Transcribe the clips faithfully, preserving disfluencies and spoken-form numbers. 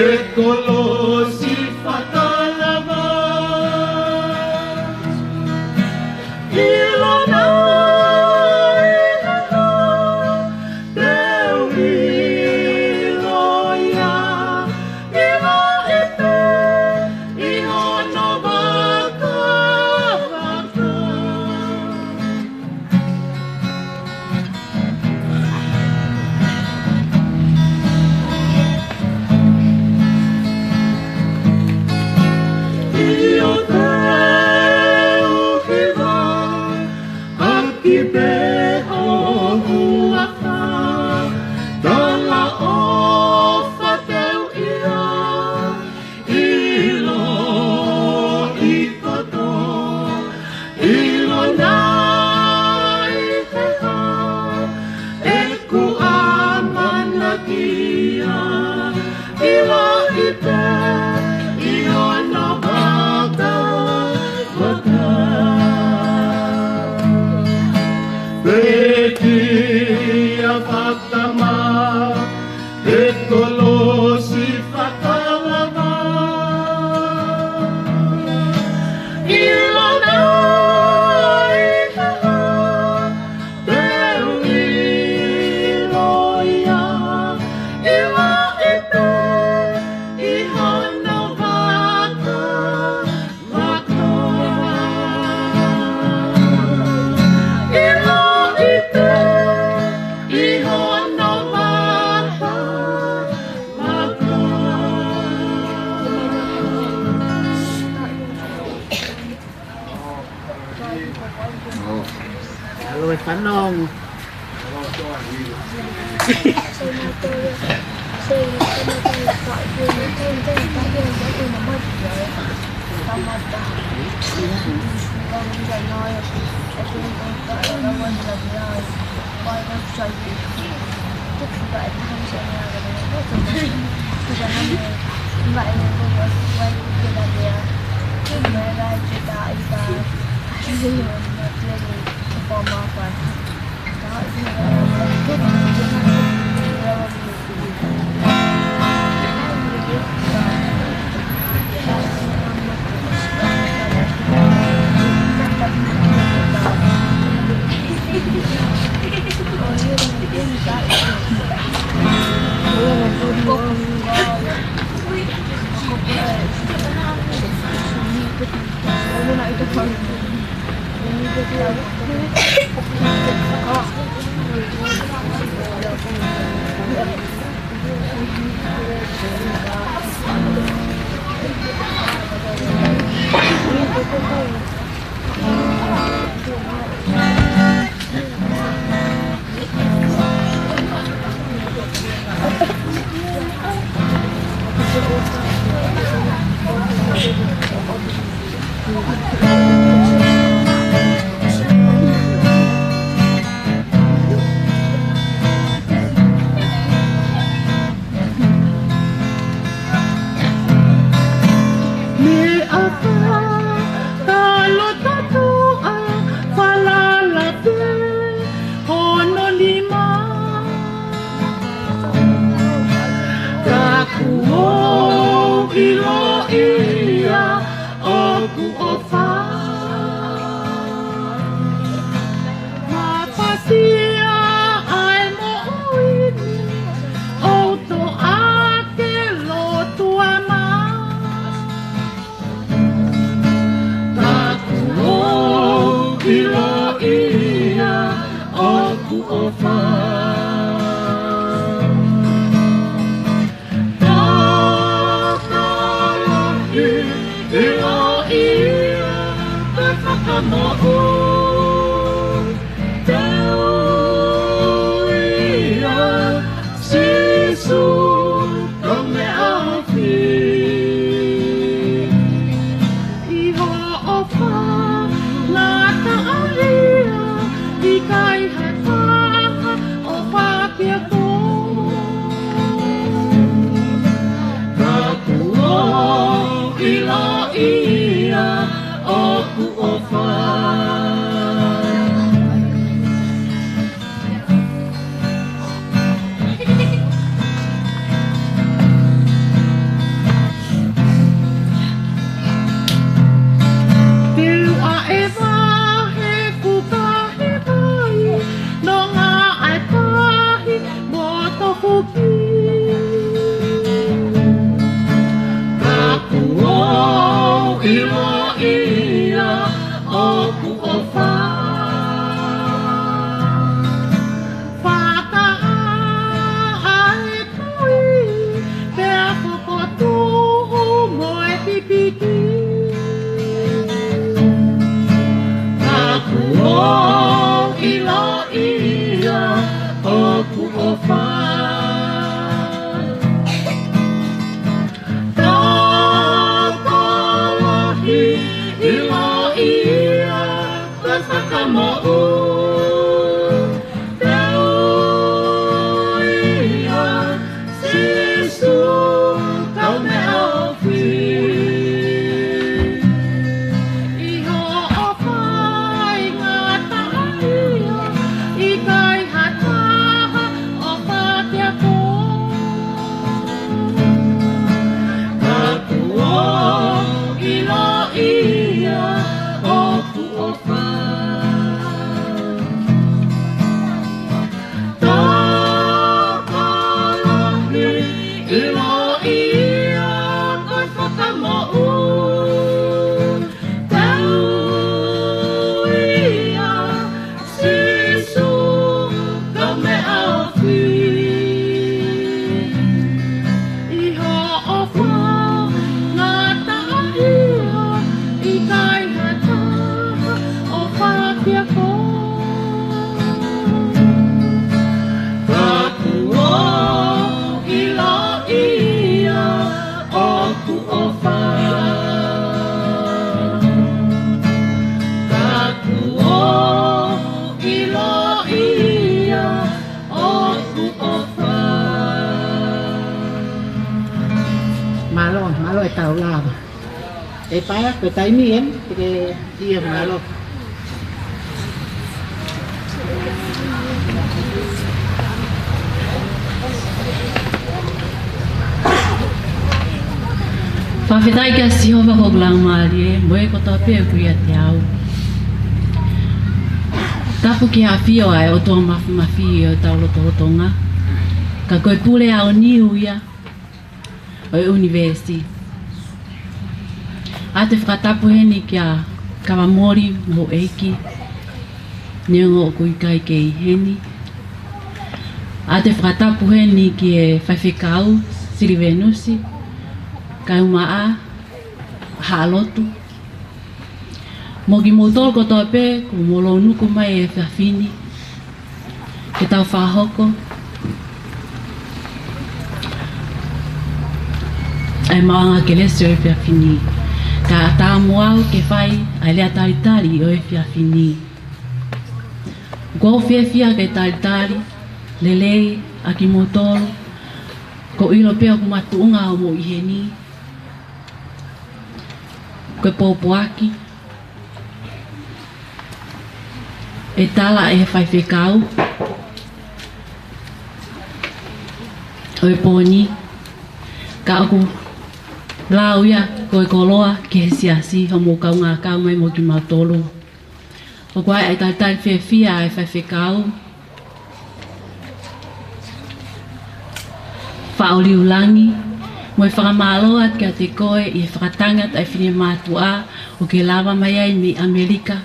He kolosi fakalava. ʻIlona ʻi he hā, te u ʻilo ia, ʻiloʻi pē ʻi hono vakavaka. ʻIo, te u hiva ʻaki pē ho huafa, talaʻofa te u ʻilo, ʻiloʻi koto, ʻilona ʻi he hā, ʻeku ʻamanaki ia, ʻiloʻi pē ʻi hono vakavaka. Pekia fakamā, he kolosi fakalava. ʻIlona ʻi he hā, te u ʻilo ia, ʻiloʻi pē ʻi hono vaka. ʻIloʻi pē ʻi hono vaka, vaka. Alo e fanongo. Meʻa fā, kalo tatuʻa, falala pē hono nima. Ka kuo u ʻiloʻi ia ʻoku ʻofa. Mafasia ʻa e moʻui ni, ʻo toʻa ke lotua mā. Ka kuo u ʻiloʻi ia ʻoku ʻofa. Tokolahi ʻiloʻi ia ke fakamoʻui ia, Sīsū ko e meʻa ofi. ʻI hoʻo ʻofa ngataʻaʻia, ʻikai ha taha ʻofa pea ko. Ka kuo u ʻiloʻi ia ʻoku ʻofa. Fakamoʻui, tauia, Sīsū, kau meʻa ofi. ʻI hoʻo ʻofa ʻe ngata ia, ʻikai ha taha ʻofa kiate koe. Ka kuo ʻiloʻi ia ʻoku ʻofa. Tokolahi, ʻiloʻi ia ʻoku fakamoʻui. Tauia, Sīsū, kau meʻa ofi. ʻI hoʻo ʻofa ngata ia, ʻikai ha taha ʻofa kiate koe. Ka kuo ʻiloʻi ia ʻoku ʻofa. Ka kuo ʻiloʻi ia ʻoku ʻofa. Mālō, mālō e tau lava. ʻE paea, ko e taimi eni, te ke ʻio mālō. Fakafetaʻi kia Sihova ko hoku laumālie, mo e kotoa pē ʻoku ʻiate au. Tapu ki he ʻafio ʻa e ʻOtua Māfimafi ʻi hotau lotolotonga. Ka ko e pule aoniu ia ʻo e ʻunivēsi. ʻOatu e fakatapu heni kia Kavamoli mo ʻEiki, neongo ʻoku ʻikai ke ʻi heni. ʻOatu e fakatapu heni ki he faifekau Silivenusi, Kaumaʻa, Haʻalotu, mo kimoutolu kotoa pē kuo mou lounuku mai he efiafi ni ke tau fakahoko ʻa e maʻuʻanga kelesi ʻo e efiafi ni. Kae ʻatā mo au ke fai ʻa e lea talitali ʻo e efiafi ni. ʻOku ou fiefia ke talitali lelei ʻa kimoutolu, ʻoku ou ʻilo pē ʻoku makatuʻunga hoʻomou ʻi heni. Ko e pōpoaki ʻe tala ʻe he faifekau ʻo e pō ni, ka ʻoku lau ia ko e koloa ki he siasi, hoʻomou kaungā kau mai mo kimautolu. ʻOku ʻi ai ʻa e talitali fiefia ʻa e faifekau Faʻoliulangi, mo e fakamālō atu kiate koe ʻi he fakatangi atu ʻa e finemātuʻa ʻoku ke lava mai ai mei ʻAmelika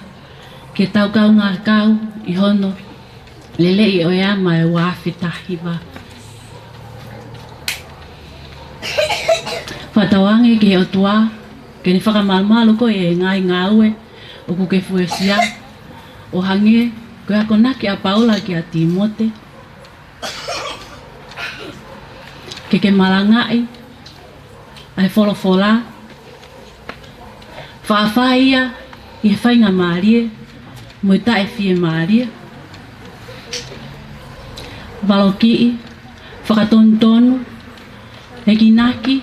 ke tau kaungā kau ʻi hono leleʻi ʻo e ama ʻe ua afe taha hiva. Fakatauange ki he ʻOtua ke ne fakamalumalu koe ʻi he ngaahi ngāue ʻoku ke fuesia, ʻo hangē ko e akonaki ʻa Paula kia Tīmote, ke ke malangaʻi ʻa e folofola, faʻa fai ia ʻi he faingamālie mo e taʻefiemālie, valokiʻi, fakatonutonu, enginaki,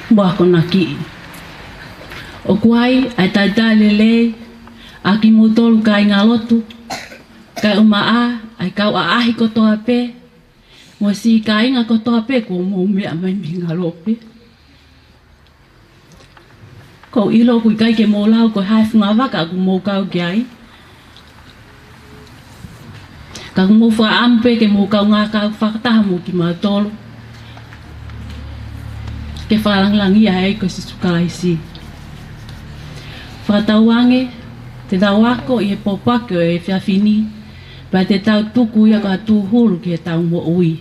mo akonakiʻi. ʻOku ʻi ai ʻa e talitali lelei ʻa kimoutolu kāingalotu, kae ʻumaʻā ʻa e kau ʻaʻahi kotoa pē, mo e siʻi kāinga kotoa pē kuo mou meʻa mai mei Ngalope. ʻOku ou ʻilo ʻoku ʻikai ke mou lau ko e hā e funga vaka ʻoku mou kau ki ai. Ka ʻoku mou fakaʻamu pē ke mou kaungā kau fakataha mo kimautolu ke fakalāngilangiʻi ai ko Sīsū Kalaisi. Fakatauange te tau ako ʻi he pōpoaki ʻo e efiafi ni, pea te tau tuku ia ko ha tūhulu ki heʻetau moʻui.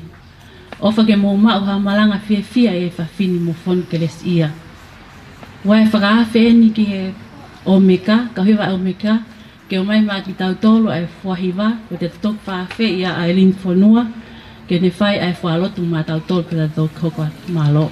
ʻOfa ke mou maʻu ha malanga fiefia ʻi he efiafi ni mo fonu kelesiʻia. ʻOku ou fakaafe eni ki he ʻOmeka, kau hiva ʻOmeka, ke ʻomai maʻa kitautolu ʻa e fua hiva, ko te toki fakaafe ia ʻa Elini Fonua, ke ne fai ʻa e fua lotu maʻatautolu pea tau toki hoko atu, mālō.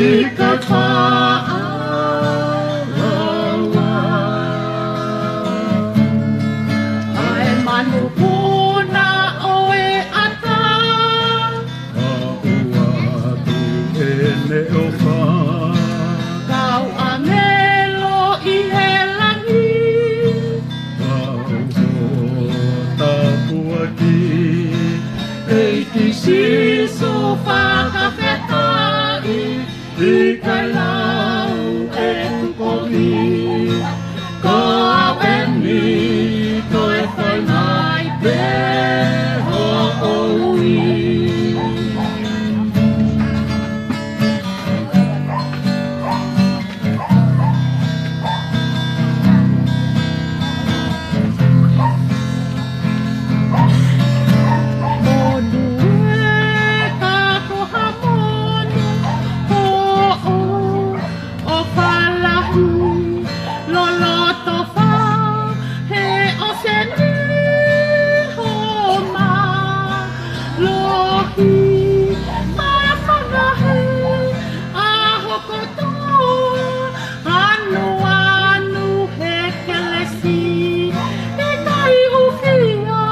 ʻIkai faʻa lau ʻa e manupuna ʻo e ʻatā. Aʻu atu ʻene ʻofa. Kau ʻāngelo ʻi he langi. Kau ho tāpuaki. ʻEiki Sīsū fakafetaʻi. ʻIkai lau ʻeku kovi, ko au eni toe fai mai pē hoʻo ui. Monū ē ka ko ha monū hoʻo ʻofa lahi, loloto fau he ʻōseni homa lohi, māfana he ʻaho kotoa, anuanu he kelesi, ʻikai ʻufia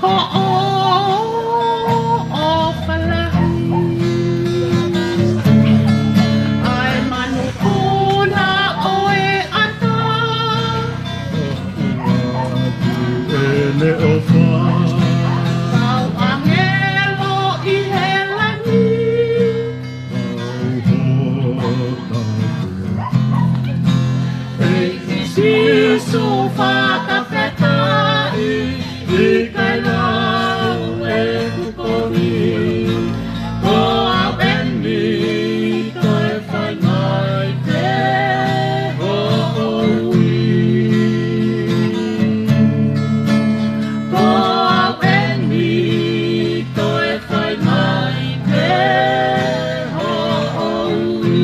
hoʻo ʻofa lahi. ʻA e manupuna ʻo e ʻatā. ʻEne ʻofa. Kau ʻāngelo ʻi he langi. ʻEiki Sīsū fakafetaʻi, ʻikai lau ʻeku kovi, ko au eni toe fai mai pē hoʻo ui. Ko au eni toe fai mai pē hoʻo ui.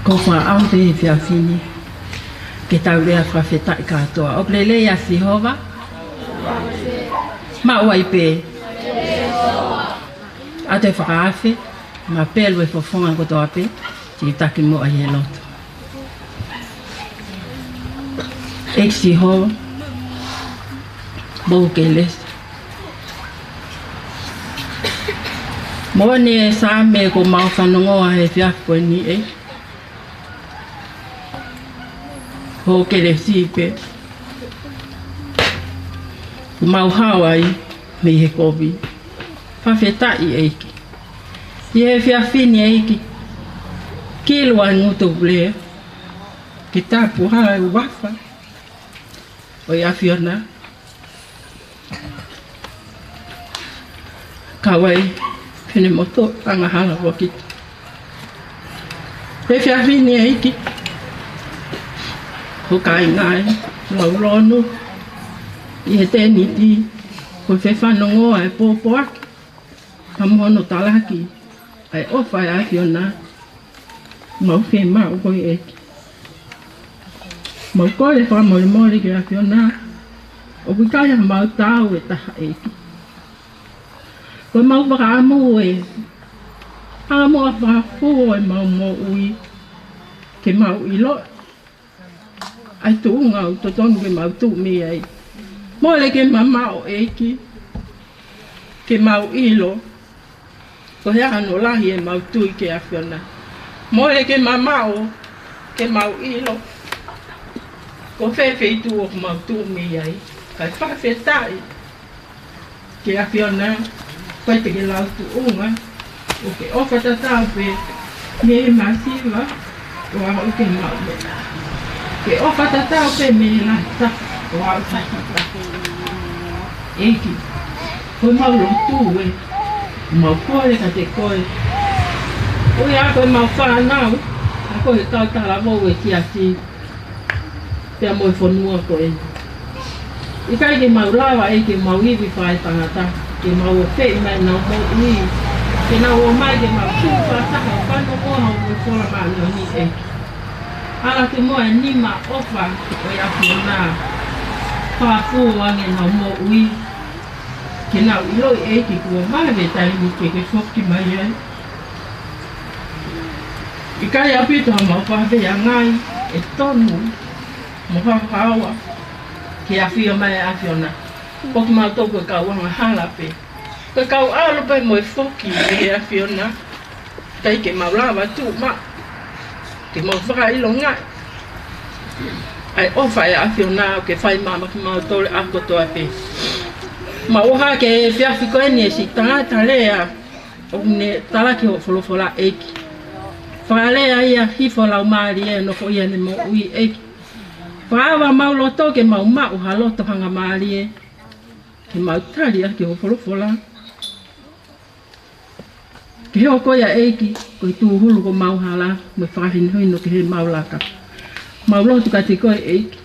Ko e fakaʻamu pē he efiafi ni ke tau lea fakafetaʻi kātoa. ʻOku lelei ʻa Sihova. Maʻu ai pē. ʻA e fakaafe, mapelu e fofonga kotoa pē, titaki mo ai he lotu. ʻEiki Sihova, mou kelesi. Moʻoni e Saame kuo mau fanongoa he efiafi ko eni ē. Hoʻo kelesi pē. Kuo mau hao ai mei he kovi. Fakafetaʻi ʻEiki. ʻI he efiafi ni ʻEiki. Kilu ai ngutu pule. Ke tapu hala e huafa ʻo e ʻAfiona. Kau ai pē ʻene moto angahala ʻo kita. He efiafi ni ʻEiki. Ko e kāinga ē, laulonu. ʻI he tēniti, ko e fefanongoa e pōpoaki. Ka mo hono talaki, ʻa e ʻofa ʻa e ʻAfiona. Mau fiemaʻu koe ʻEiki. Mau kole fakamolemole ki he ʻAfiona. ʻOku ʻikai ha mau tau e taha ʻEiki. Ko e mau fakaʻamu ē. ʻA mo a fakafuo e mau moʻui. Ke mau ʻilo. ʻA e tuʻunga ʻoku totonu ke mau tuʻu mei ai. Mole ke mamaʻo ʻEiki. Ke mau ʻilo. Ko e hā hono lahi e mau tui ki he ʻAfiona. Mole ke mamaʻo, ke mau ʻilo. Ko fē feituʻu ʻoku mau tuʻu mei ai. Kae fakafetaʻi ki he ʻAfiona. Ko e te ke lau tuʻunga. ʻOku ke ʻofa tatau pē mei he masiva. ʻO aʻu ki he maʻu meʻa. Ke ʻofa tatau pē mei he lahi taha ʻo aʻu ki he taha. ʻEiki, ko e mau lotu ē, mau kole kiate koe. ʻOiauē ko e mau fānau, ʻa ko e kau talavou e siasi. Pea mo e fonua ko ē. ʻIkai ke mau lava ʻEiki ke mau ivi fakaetangata, ke mau ō feʻi mai ʻenau moʻui, ke nau ō mai ke mau tuʻu fakataha ʻo fanongoa hoʻo folofola māʻoniʻoni ʻEiki. Ala ke moa e nima ʻofa ʻo e ʻAfiona. Fakafuo ange ʻenau moʻui, ke nau ʻiloʻi ʻEiki kuo vave e taimi ke ke foki mai ai. ʻIkai ʻaupito haʻamau vave ʻa e ngaahi ʻe tonu mo haohaoa ki he ʻafio mai ʻa e ʻAfiona. Ko kimautolu ko e kau angahala pē. Ko e kau ʻalu pē mo e foki mei he ʻAfiona. ʻIkai ke mau lava tuʻu maʻu ke mau fakaʻilonga ʻa e ʻofa ʻa e ʻAfiona ʻoku fai maʻamautolu ʻa kotoa pē. Mau ʻohake he efiafi ko eni e siʻi tangata lea ʻoku ne talaki hoʻo folofola ʻEiki. Fakalea ia hifo laumālie ʻo nofo ia ʻene moʻui ʻEiki. Fakaava mau loto ke mau maʻu ha loto hangamālie ke mau tali ʻaki hoʻo folofola. Ke hoko ia ʻEiki ko e tūhulu ki homau hala mo e fakahinohino ki heʻemau laka. Mau lotu kiate koe ʻEiki.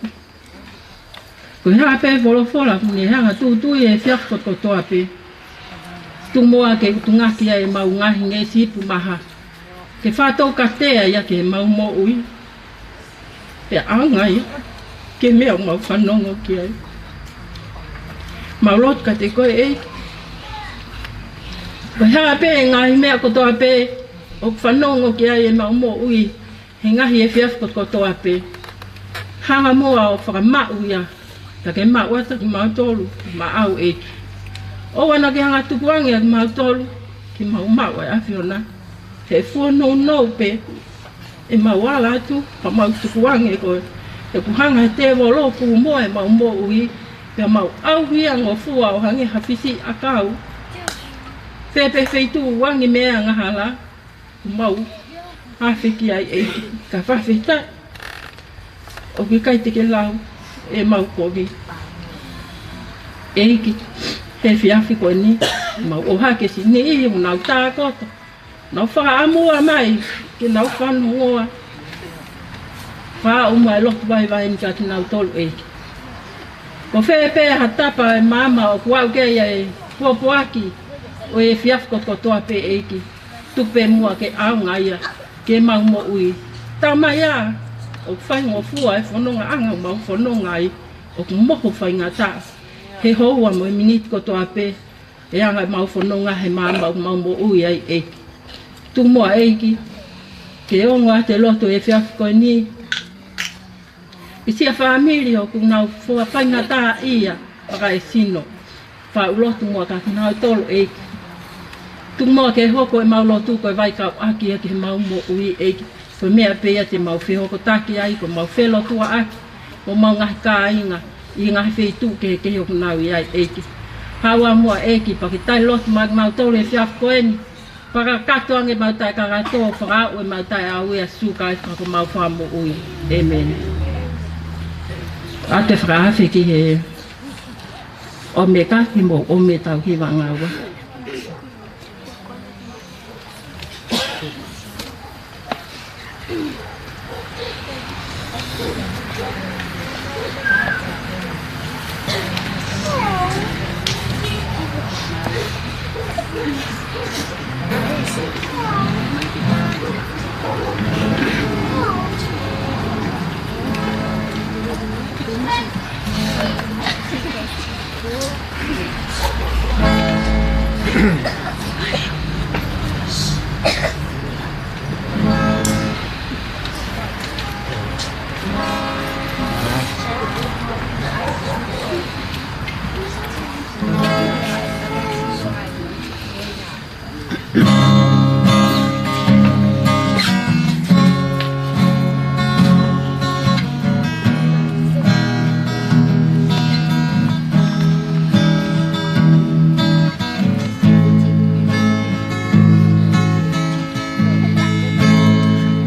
Ko e hā pē folofola ʻoku ne hanga ʻo tūtūʻi e efiafi kotoa pē. Tuku muʻa ke utungaki ai ʻemau ngaahi ngeʻesi ipu maha. Ke fakatoukatea ia ki heʻemau moʻui. Pea ʻaonga ia ki he meʻa ʻoku mau fanongo ki ai. Mau lotu kiate koe ʻEiki. Ko e hā pē ngaahi meʻa kotoa pē ʻoku fanongo ki ai ʻemau moʻui he ngaahi efiafi kotoa pē. Hanga muʻa ʻo fakamaʻu ia, pea ke maʻu atu kimautolu maʻau ʻEiki. ʻOua naʻa ke hanga ʻo tukuange ʻa kimautolu ke mau maʻu ʻa e ʻAfiona. He fuonounou pē ʻemau ala atu, pea mau tukuange koe. He ʻoku hanga he tēvolo ʻo pumoʻi ʻemau moʻui, pea mau ʻauhia ngofua ʻo hangē ha fisiʻi ʻakau. Fē pē feituʻu ʻoku angi mei ai e angahala, ʻoku mau afe ki ai ʻEiki, ka fakafetaʻi ʻoku ʻikai te ke lau ʻemau kovi. ʻEiki, he efiafi ko eni, mau ʻohake siʻi niʻihi ʻoku nau tākoto, nau fakaʻamua mai ke nau fanongoa. Fakaʻamu mai e lotu vaivai ni kiate kinautolu ʻEiki. Ko fē pē ha tapa ʻo e maama ʻoku aʻu ki ai e pōpoaki ʻo e efiafi kotoa pē ʻEiki. Tuku pē muʻa ke ʻaonga ia ki heʻemau moʻui. Talamai ʻoku faingofua e fonongaʻanga ʻoku mau fononga ai, ʻoku mohu faingataʻa he houa mo e miniti kotoa pē e anga ʻemau fononga he maama ʻoku mau moʻui ai ʻEiki. Tuku muʻa ʻEiki ke ongo atu e lotu he efiafi ko eni ki siʻa fāmili ʻoku nau fua faingataʻaʻia fakaesino. Fakaʻulotu muʻa kiate kinautolu ʻEiki. Tuku muʻa ke hoko ʻemau lotu ko e vaikauʻaki ia ki heʻemau moʻui ʻEiki. Ko e meʻa pē ia te mau fehokotaki ai, ko ʻemau felotuaʻaki mo homau ngaahi kāinga ʻi he ngaahi feituʻu kehekehe ʻoku nau ʻi ai ʻEiki. Haʻu muʻa ʻEiki pea ke tali lotu mai kimautolu he efiafi ko eni. Fakakakato ange ʻemau taʻekakato, fakaʻau ʻemau taʻeʻau ʻia Sīsū Kalaisi ko homau Fakamoʻui. ʻĒmeni. ʻOatu e fakaafe ki he ʻomeka, ke mou ʻomi ʻetau hiva ngāue.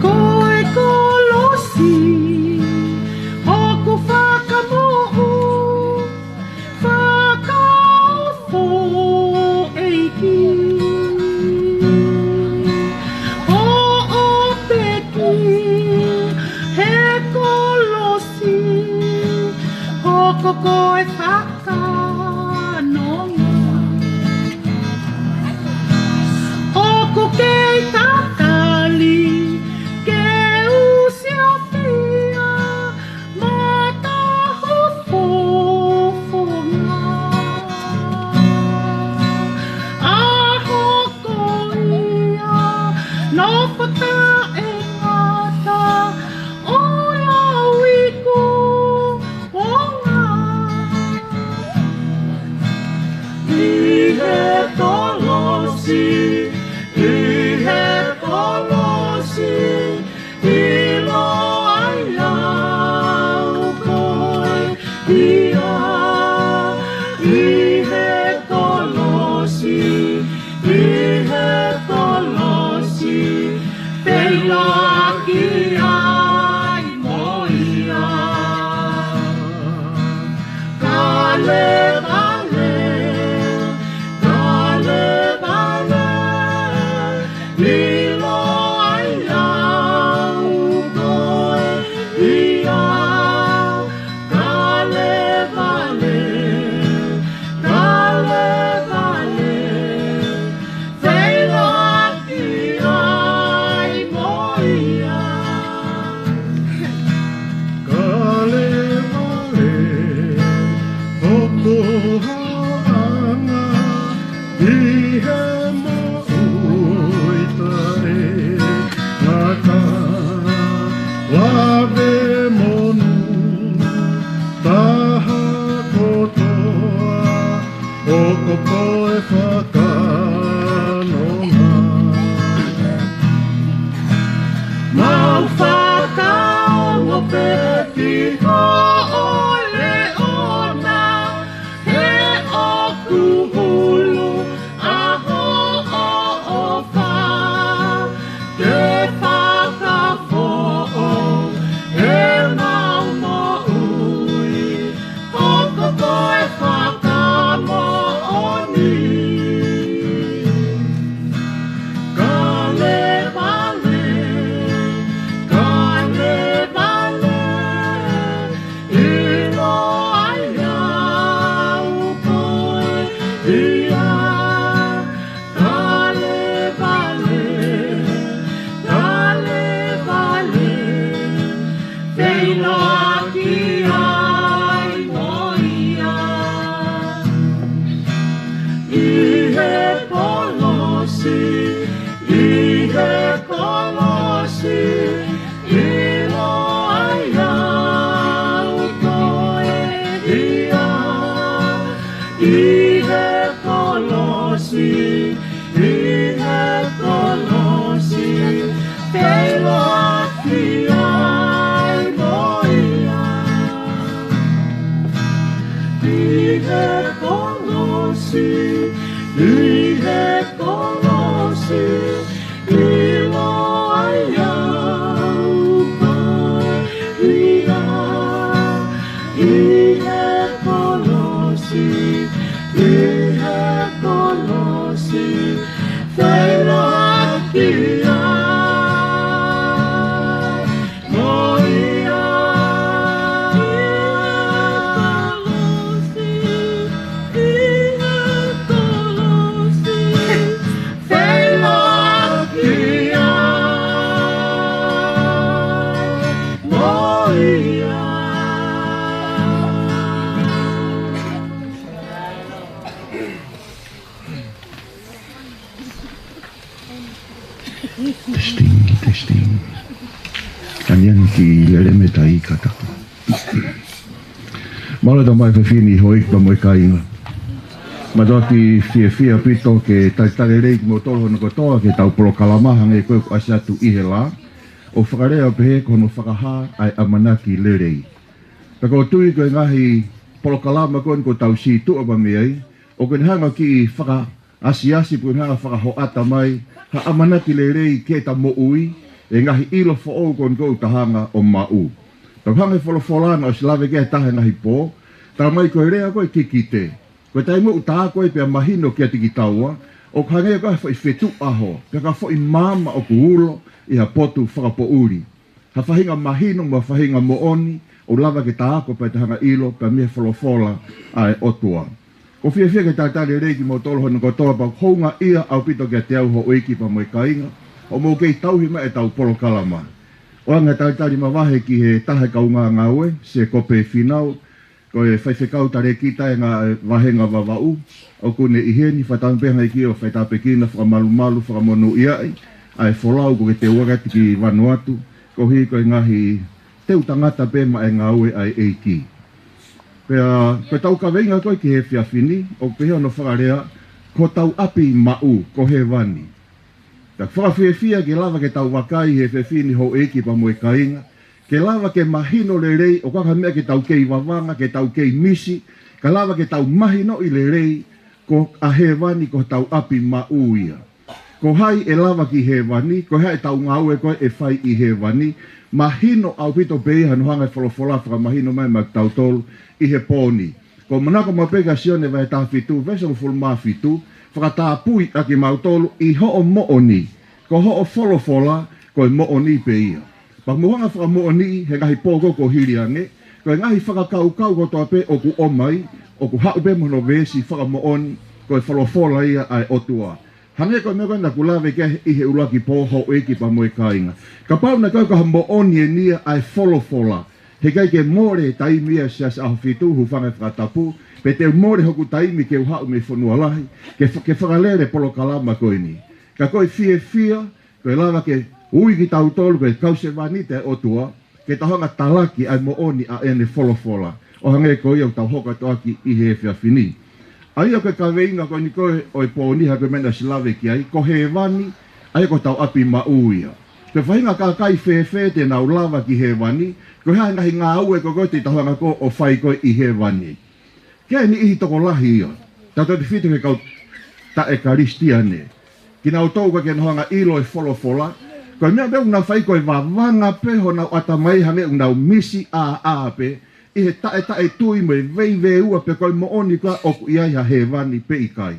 Ko e kolosi hoku fakamoʻui, fakaofo ʻEiki. Hoʻo peki he kolosi, hoko ko e fakanonga. ʻOku kei tatali ke u siofia, mataʻu fo Vave monū taha kotoa, ʻoku ko e fakanonga. Mau fakaongo pē ki hoʻo leʻo na, he ʻoku hulu ʻa hoʻo ʻofa ke fakafoʻou ʻemau moʻui. ʻOku ko e fakamoʻoni. Kalevale, Kalevale, ʻilo ai au ko ia. Kalevale, Kalevale, feiloaki ai mo ia. ʻI he kolosi, ʻi he kolosi, ʻilo ai au ko ia. ʻI he kolosi, ʻi he kolosi, feiloaki ai mo ia. ʻI he kolosi, ʻi he kolosi, ʻilo ai au ko ia. ʻI he kolosi, ʻi he kolosi, feiloaki ai mo ia. ʻI he kolosi, ʻi he kolosi, feiloaki ai mo ia. Testing, testing. Angiangi ki lele me tai kata. Mālō e tamaiki, fefine, houʻeiki pea mo e kāinga. Mālō e fiefia ʻaupito ke talitali lelei kimoutolu hono kotoa ki heʻetau polokalama hangē ko ē kuo ʻasi atu ʻi he lā. ʻOku fakalea ʻo pehē ko hono fakahā ʻa e ʻamanaki lelei. Pea ʻoku ou tui ko e ngaahi polokalama ko eni kuo tau situʻa mai mei ai, ʻoku ne hanga ʻo kiʻi faka- asiasi pea ne hanga ʻo fakahoʻata mai ha ʻamanaki lelei ki heʻeta moʻui, e ngaahi ʻilo foʻou ko eni ʻoku ta hanga ʻo maʻu. Tau hanga ʻe he folofola naʻe ʻosi lave ki ai ʻi he taha e ngaahi pō, talamai ko e lea ko e kikite. Ko e taimi ʻoku ta ako ai pea mahino kiate kitaua, ʻoku hangē ko e foʻi fetuʻu ʻaho, pe ko ha foʻi maama ʻoku ulo ʻi ha potu fakapoʻuli. Ha faʻahinga mahino mo ha faʻahinga moʻoni, ʻoku lava ke ta ako pea ta hanga ʻo ʻilo pē mei he folofola ʻa e ʻOtua. ʻOku ou fiefia ke talitali lelei kimoutolu hono kotoa pea ʻoku houngaʻia ʻaupito kiate au houʻeiki pea mo e kāinga, hoʻomou kei tauhi mai ʻetau polokalama. ʻOange ha talitali mavahe ki he taha e kaungā ngāue, Sēkope Fīnau, ko e faifekau talēkita ʻi he ngaahi vāhenga Vavaʻu, ʻoku ne ʻi heni, fakatauange pē hangē ko ia ʻoku faitāpuekina, fakamalumalu, fakamonūʻia ai, ʻa e folau kuo ke teuaki atu ki Vanuatu, koeʻuhi ko e ngaahi teu tangata pē maʻa e ngāue ʻa e ʻEiki. Pea, ko ʻetau kaveinga ko ē ki he efiafi ni, ʻoku pehē hono fakalea, ko hotau ʻapi maʻu, ko hēvani. Pea fakafiefia ke lava ke tau vakai he efiafi ni houʻeiki pea mo e kāinga, ke lava ke mahino lelei, ʻoku ʻikai ha meʻa ke tau kei vavanga, ke tau kei misi, ka lava ke tau mahinoʻi lelei, ko ʻa hēvani ko hotau ʻapi maʻu ia. Ko hai ʻe lava ki hēvani, ko e hā ʻetau ngāue ko ē ʻe fai ʻi hēvani, mahino ʻaupito pē ia hono hanga ʻe he folofola ʻo fakamahino mai maʻa kitautolu ʻi he pō ni. ʻOku ou manako maʻu pē kia Sione vahe taha fitu, veesi hongofulu mā fitu, fakatapui ʻa kimautolu ʻi hoʻo moʻoni, ko hoʻo folofola, ko e moʻoni pē ia. Pea mou hanga ʻo fakamoʻoniʻi he ngaahi pō ko ē kuo hili ange, ko e ngaahi fakakaukau kotoa pē ʻoku ʻomai, ʻoku haʻu pē mo hono veesi fakamoʻoni, ko e folofola ia ʻa e ʻOtua. Hangē ko e meʻa ko ē naʻa ku lave ki ai ʻi he ʻuluaki pō houʻeiki pea mo e kāinga. Kapau naʻe ʻikai ko ha moʻoni eni ia ʻa e folofola, heʻikai ke mole e taimi ia ʻa e Siasi ʻAhofitu, hūfanga he fakatapu, pe te u mole hoku taimi ke u haʻu mei fonua lahi, ke fa-, ke fakalele e polokalama ko eni. Ka ko e fiefia, ko e lava ke ui kitautolu ko e kau sevāniti ʻa e ʻOtua, ke tau hanga ʻo talaki ʻa e moʻoni ʻa ʻene folofola, ʻo hangē ko ia ʻoku tau hoko atu ʻaki ʻi he efiafi ni. ʻA ia ko e kaveinga ko eni ko ē ʻo e pō ni, hangē ko e meʻa naʻe ʻosi lave ki ai, ko hēvani, ʻa ia ko hotau ʻapi maʻu ia. Ko e faʻahinga kakai fēfē te nau lava ki hēvani, ko e hā e ngaahi ngāue ko ē te tau hanga ko ē ʻo fai ko ē ʻi hēvani. Ko e niʻihi tokolahi ia, tautautefito ki he kau taʻe Kalisitiane, kinautolu ʻoku ʻikai ke nau hanga ʻo ʻilo e folofola, ko e meʻa pē ʻoku nau fai ko e vavanga pē honau ʻatamai, hangē ʻoku nau misi ʻāʻā pē ʻi he taʻetaʻetui mo e veiveiua pe ko e moʻoni ko ē ʻoku ʻi ai ha hēvani pe ʻikai.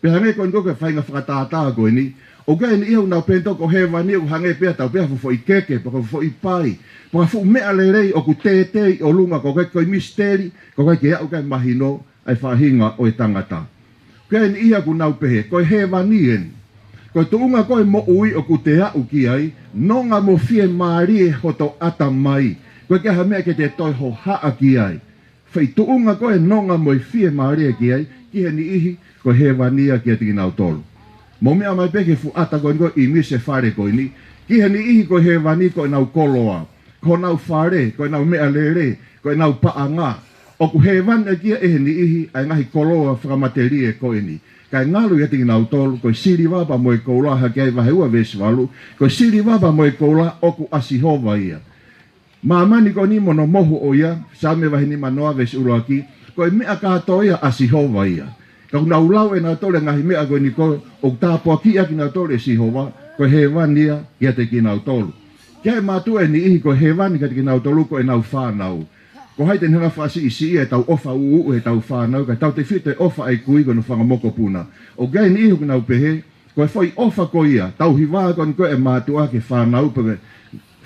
Pea hangē ko eni ko ē ko e faʻahinga fakatātā ko eni, ʻoku ʻi ai e niʻihi ʻoku nau pehē ʻe nautolu ko hēvani ʻoku hangē pē ia ʻoku tau pehē ha fuʻu foʻi keke, pe ko ha fuʻu foʻi pai, pe ko ha fuʻu meʻalelei ʻoku tētē ʻi ʻolunga, ʻoku ʻikai, ko e misiteli, ʻoku ʻikai ke aʻu ki ai e mahino ʻa e faʻahinga ʻo e tangata. Ko e niʻihi ʻoku nau pehē ko e hēvani eni, ko e tuʻunga ko ē e moʻui ʻoku te aʻu ki ai, nonga mo fiemālie hoto ʻatamai, ʻoku ʻikai ha meʻa ke te toe hohaʻa ki ai. Foʻi tuʻunga ko ē e nonga mo e fiemālie ki ai, ki he niʻihi ko e hēvani ia kiate kinautolu. Mou meʻa mai pē ki he fuʻu ʻata ko eni ko ē ʻi misi e fale ko eni, ki he niʻihi ko e hēvani ko ʻenau koloa, ko honau fale, ko ʻenau meʻalele, ko ʻenau paʻanga. ʻOku hēvani ʻaki ia ʻe he niʻihi ʻa e ngaahi koloa fakamatelie ko eni. Kae ngalu ʻiate kinautolu ko e siliva pea mo e koula, hangē ko e vahe ua veesi valu, ko e siliva pea mo e koula ʻoku ʻa Sihova ia. Māmani ko eni mo hono mohu ʻo ia, Saame vahe nimanoa veesi ʻuluaki, ko e meʻa kātoa ia ʻa Sihova ia. Ka ʻoku nau lau ʻe nautolu e ngaahi meʻa ko eni ko ē ʻoku tāpuakiʻi ʻaki kinautolu ʻe Sihova, ko e hēvani ia kiate kinautolu. Ki he mātuʻa ʻe niʻihi ko e hēvani kiate kinautolu ko ʻenau fānau. Ko hai te ne hanga ʻo fakasiʻisiʻi ʻetau ʻofa ʻuʻuʻu ʻi heʻetau fānau, kae tautefito e ʻofa ʻa e kui ki hono fanga mokopuna? ʻOku ʻi ai e niʻihi ʻoku nau pehē, ko e foʻi ʻofa ko ia, tauhi vā ko eni ko ē e mātuʻa ki he fānau pe ko e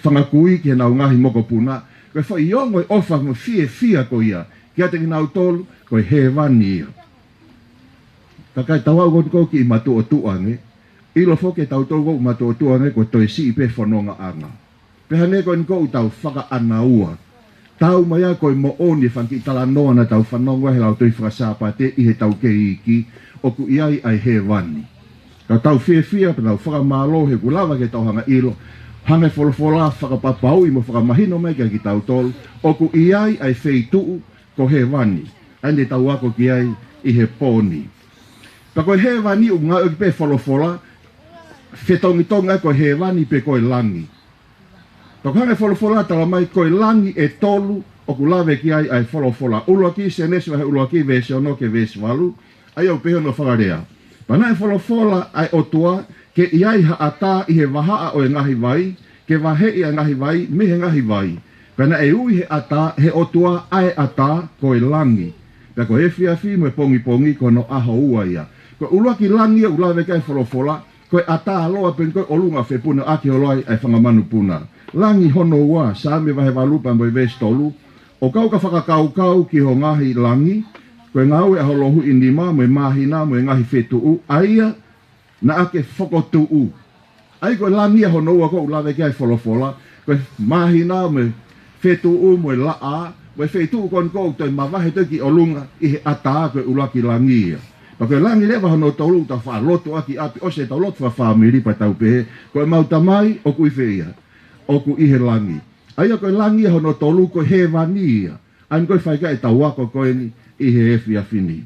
fanga kui ki heʻenau ngaahi mokopuna, ko e foʻi ongo e ʻofa mo e fiefia ko ia kiate kinautolu, ko e hēvani ia. Ka ʻi he taimi ko eni ko ē ʻoku kiʻi matuʻotuʻa ange, ʻilo foki ʻe tautolu ʻoku matuʻotuʻa ange ko e toe siʻi pē fonongaʻanga. Pea hangē ko eni ko ē ʻoku tau fakaʻānaua. Tau mai ā ko e moʻoni e fanga kiʻi talanoa naʻa tau fanongo ai he Lautohi Faka-Sāpate ʻi heʻetau kei iiki, ʻoku ʻi ai ʻa e hēvani. Ka tau fiefia pea tau fakamālō he ʻoku lava ke tau hanga ʻo ʻilo, hanga ʻe he folofola ʻo fakapapauʻi mo fakamahino mai kiate kitautolu, ʻoku ʻi ai ʻa e feituʻu ko hēvani, ʻa ia naʻa tau ako ki ai ʻi he pō ni. Pea ko e hēvani ʻoku ngāueʻaki pē ʻe he folofola, fetongitongi ai ko e hēvani pe ko e langi. Pea ʻoku hanga ʻe he folofola ʻo tala mai ko e langi ʻe tolu ʻoku lave ki ai ʻa e folofola. ʻUluaki, Sēnesi vahe ʻuluaki veesi ono ki he veesi valu, ʻa ia ʻoku pehē hono fakalea: Pea naʻe folofola ʻa e ʻOtua ke ʻi ai ha ʻatā ʻi he vahaʻa ʻo e ngaahi vai, ke vaheʻi ʻa e ngaahi vai mei he ngaahi vai. Pea naʻe ui ʻe he ʻatā, ʻe he ʻOtua ʻa e ʻatā ko e langi. Pea ko e efiafi mo e pongipongi ko hono ʻaho ua ia. Ko e ʻuluaki langi ʻoku lave ki ai e folofola, ko e ʻatā lōua pē eni ko ē ʻi ʻolunga ʻo e fepuna ʻoku ʻasi holo ai ʻa e fanga manupuna. Langi hono ua, Saame vahe valu pea mo e veesi tolu: ʻO kau ka fakakaukau ki ho ngaahi langi, ko e ngāue ʻa ho louhiʻi nima, mo e māhina, mo e ngaahi fetuʻu, ʻa ia naʻa ke fokotuʻu. ʻA ia ko e langi ia hono ua ʻoku lave ki ai e folofola, ko e māhina mo e fetuʻu mo e laʻā, mo e feituʻu ko eni ʻoku toe mavahe atu ki ʻolunga ʻi he ʻatā, ko e ʻuluaki langi ia. Pea ko e langi leva hono tolu ʻoku tau faʻa lotu ʻaki ʻi ʻapi, ʻosi ʻetau lotu fakafāmili pea tau pehē, ko ʻemau Tamai ʻoku ʻi fē ia? ʻOku ʻi he langi. ʻA ia ko e langi ia hono tolu ko e hēvani ia. ʻA ia ko e fai ki ai ʻetau ako ko eni ʻi he efiafi ni.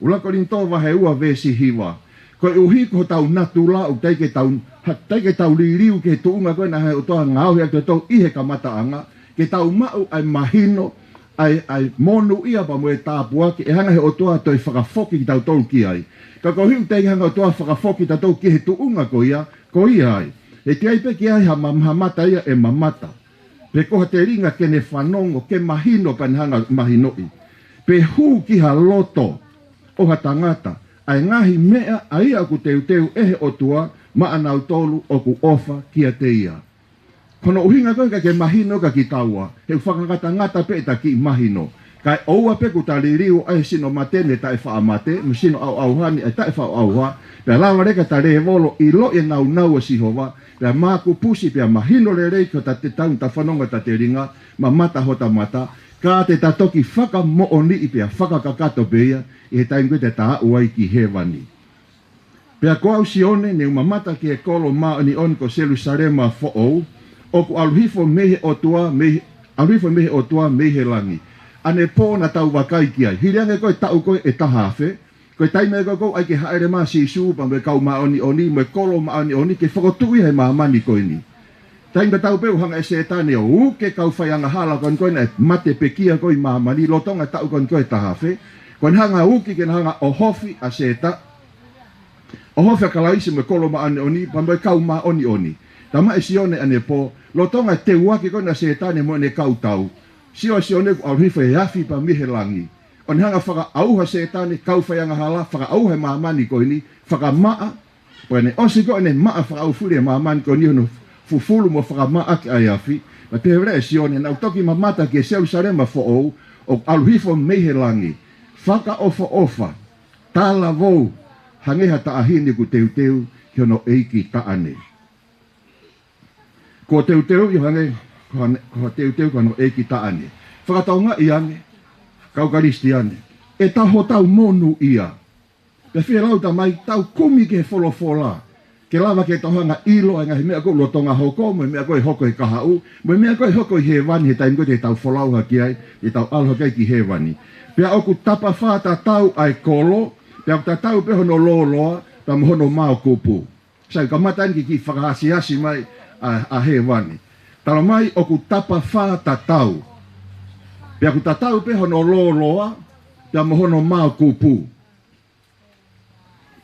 ʻUluaki Kolinitō vahe ua veesi hiva. Koeʻuhi ko hotau natula ʻoku teʻeki ke tau, ha, teʻeki ke tau liliu ki he tuʻunga ko ē naʻe ʻOtua ngaohi ʻaki kitautolu ʻi he kamataʻanga, ke tau maʻu ʻa e mahino, ʻa e, ʻa e monūʻia pea mo e tāpuaki ʻe hanga ʻe he ʻOtua ʻo toe fakafoki kitautolu ki ai. Ka koeʻuhi ʻoku teʻeki hanga ʻe he ʻOtua ʻo fakafoki kitautolu ki he tuʻunga ko ia, ko ia ai, ʻe teʻeki ai pē ke ʻi ai ha ma-, ha mata ia ʻe mamata, pe ko ha telinga ke ne fanongo, ke mahino pea ne hanga ʻo mahinoʻi, pe hū ki ha loto ʻo ha tangata ʻa e ngaahi meʻa ʻa ia ʻoku teuteu ʻe he ʻOtua maʻanautolu ʻoku ʻofa kiate ia. Ko hono ʻuhinga ko ē ʻikai ke mahino kia kitaua, he ʻoku fakangatangata pē ʻeta kiʻi mahino. Kae ʻoua pē kuo ta liliu ai he sino mate mei he taʻefaʻamate, mo e sino ʻauʻauha mei he taʻefaʻauʻauha, pea lava leva ke ta lēvolo ʻiloʻi e nāunau ʻo Sihova, pea makupusi, pea mahino lelei ki hota te tau ta fanongo ʻeta telinga, mamata hota mata, ka te ta toki fakamoʻoniʻi pea fakakakato pē ia ʻi he taimi ko ē te ta aʻu ai ki hēvani. Pea ko au Sione, ne u mamata ki he kolo māʻoniʻoni ko Selūsalema Foʻou, ʻoku ʻalu hifo mei he ʻOtua, mei, ʻAlu hifo mei he ʻOtua, mei he langi. ʻAnepō naʻa tau vakai ki ai. Hili ange ko e taʻu ko ē ʻe taha afe, ko e taimi ko ē ʻoku ʻai ke hāʻele mai ʻa Sīsū pea mo e kau māʻoniʻoni, mo e kolo māʻoniʻoni, ke fokotuʻu ia he māmani ko eni. Taimi tatau pē ʻoku hanga ʻe Sētane ʻo uki e kau faiangahala ko eni ko ē naʻe mate pekia ko ē ʻi māmani, lolotonga e taʻu ko eni ko ē ʻe taha afe, ko ʻene hanga ʻo uki ke ne hanga ʻo ʻohofi ʻa Sētane, ʻohofi ʻa Kalaisi mo e kolo māʻoniʻoni, pea mo e kau māʻoniʻoni. Talamai ʻe Sione ʻanepō, lolotonga e teuaki ko ē ʻa Sētane mo ʻene kau tau, sio ʻa Sione kuo ʻalu hifo e afi pea mei he langi, ʻo ne hanga ʻo fakaʻauha ʻa Sētane, kau faiangahala, fakaʻauha e māmani ko eni, fakamaʻa, pea ne ʻosi ko ē ʻene maʻa fakaʻaufuli e māmani ko eni hono fufulu mo fakamaʻa ʻaki ʻa e afi, naʻe pehē leva ʻe Sione, naʻa ku toki mamata ki he Selūsalema foʻou, ʻoku ʻalu hifo mei he langi, fakaʻofoʻofa, talavou, hangē ha taʻahine kuo teuteu ki hono ʻeiki taʻane. Kuo teuteu ia hangē, ko hane-, ko ha teuteu ki hono ʻeiki taʻane. Fakatokangaʻi ange, kau Kalisitiane, ʻe taha hotau monūʻia. Pea fie lau, talamai, tau kumi ki he folofola, ke lava ke tau hanga ʻo ʻilo ʻa e ngaahi meʻa ko ē ʻoku lolotonga hoko, mo e meʻa ko ē ʻe hoko he kahaʻu, mo e meʻa ko ē ʻe hoko ʻi hēvani he taimi ko ē te tau folau hake ai, te tau ʻalu hake ai ki hēvani. Pea ʻoku tapafā tatau ʻa e kolo, pea ʻoku tatau pē hono lōloa, pea mo hono maokupu. Sai, kamata eni ke kiʻi fakaasiasi mai ʻa, ʻa hēvani. Talamai ʻoku tapafā tatau. Pea ʻoku tatau pē hono lōloa, pea mo hono maokupu.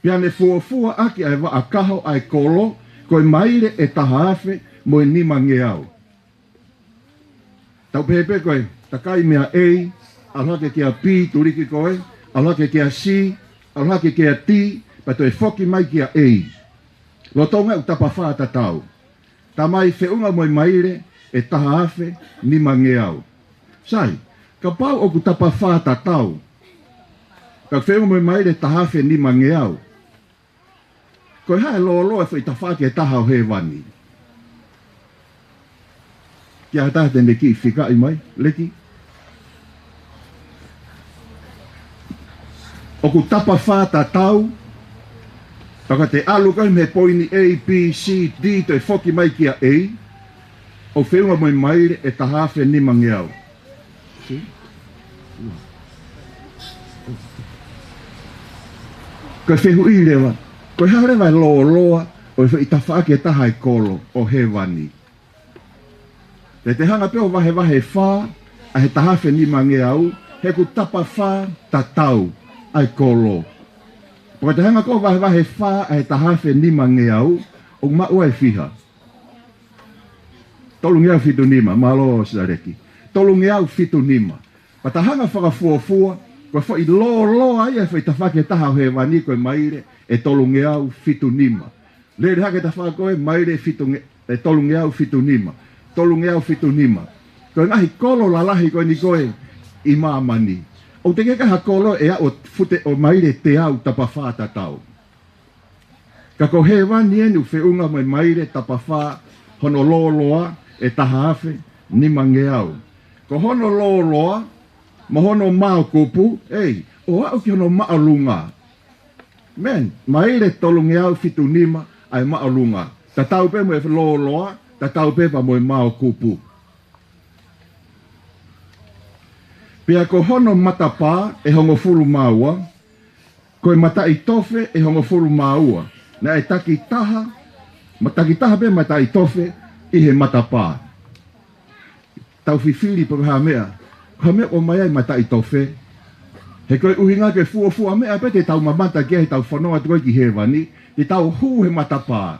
Pea ne fuofua ʻaki ʻa e vaʻa kaho ʻa e kolo, ko e maile ʻe taha afe mo e nimangeau. Tau pehē pē ko e takai mei he A, ʻalu hake ki he B, tuliki ko ē, ʻalu hake ki he C, ʻalu hake ki he D, pea toe foki mai ki he A. Lolotonga ʻoku tapafā tatau. Talamai feʻunga mo e maile ʻe taha afe nimangeau. Sai, kapau ʻoku tapafā tatau, ka feʻunga mo e maile ʻe taha afe nimangeau, ko e hā e lōloa e foʻi tafaʻaki ʻe taha ʻo hēvani? Ke ʻi ai ha taha te ne kiʻi fikaʻi mai, Leki? ʻOku tapafā tatau, pea ka te ʻalu ko ē mei he poini A, B, C, D, toe foki mai ki he A, ʻoku feʻunga mo e maile ʻe taha afe nimangeau. Ko e fehuʻi leva, ko e hā leva e lōloa ʻo e foʻi tafaʻaki ʻe taha e kolo ʻo hēvani? Te te hanga pē ʻo vahevahe fā ʻa e taha afe nimangeau, he ʻoku tapafā tatau ʻa e kolo. Pea ka te hanga ko ē ʻo vahevahe fā ʻa e taha afe nimangeau, ʻoku maʻu ai e fiha? Tolungeau fitu nima, mālō Sialeki. Tolungeau fitu nima. Pea ta hanga ʻo fakafuofua, ko e foʻi lōloa ia e foʻi tafaʻaki ʻe taha ʻo hēvani ko e maile ʻe tolungeau fitu nima. Lele hake tafaʻaki ko ē maile fitu nge-, ʻe tolungeau fitu nima. Tolungeau fitu nima. Ko e ngaahi kolo lalahi ko eni ko ē ʻi māmani, ʻoku teʻeki ai ha kolo ʻe aʻu ʻo fute ʻo maile ʻe teau tapafā tatau. Ka ko hēvani eni ʻoku feʻunga mo e maile tapafā hono lōloa ʻe taha afe nimangeau. Ko hono lōloa mo hono maokupu, ei, ʻo aʻu ki hono māʻolunga. Man, maile tolungeau fitu nima ʻa e māʻolunga. Tatau pē mo e lōloa, tatau pē pea mo e maokupu. Pea ko hono matapā ʻe hongofulu mā ua, ko e mataʻitofe ʻe hongofulu mā ua. Naʻe takitaha, ma-, takitaha pē mataʻitofe ʻi he matapā. Tau fifili pe ko e hā e meʻa, ko e hā e meʻa ʻoku ʻomai ai e mataʻitofe. He ko e ʻuhinga ko e fuofua meʻa pē te tau mamata ki ai heʻetau fononga atu ko ē ki hēvani, te tau hū he matapā.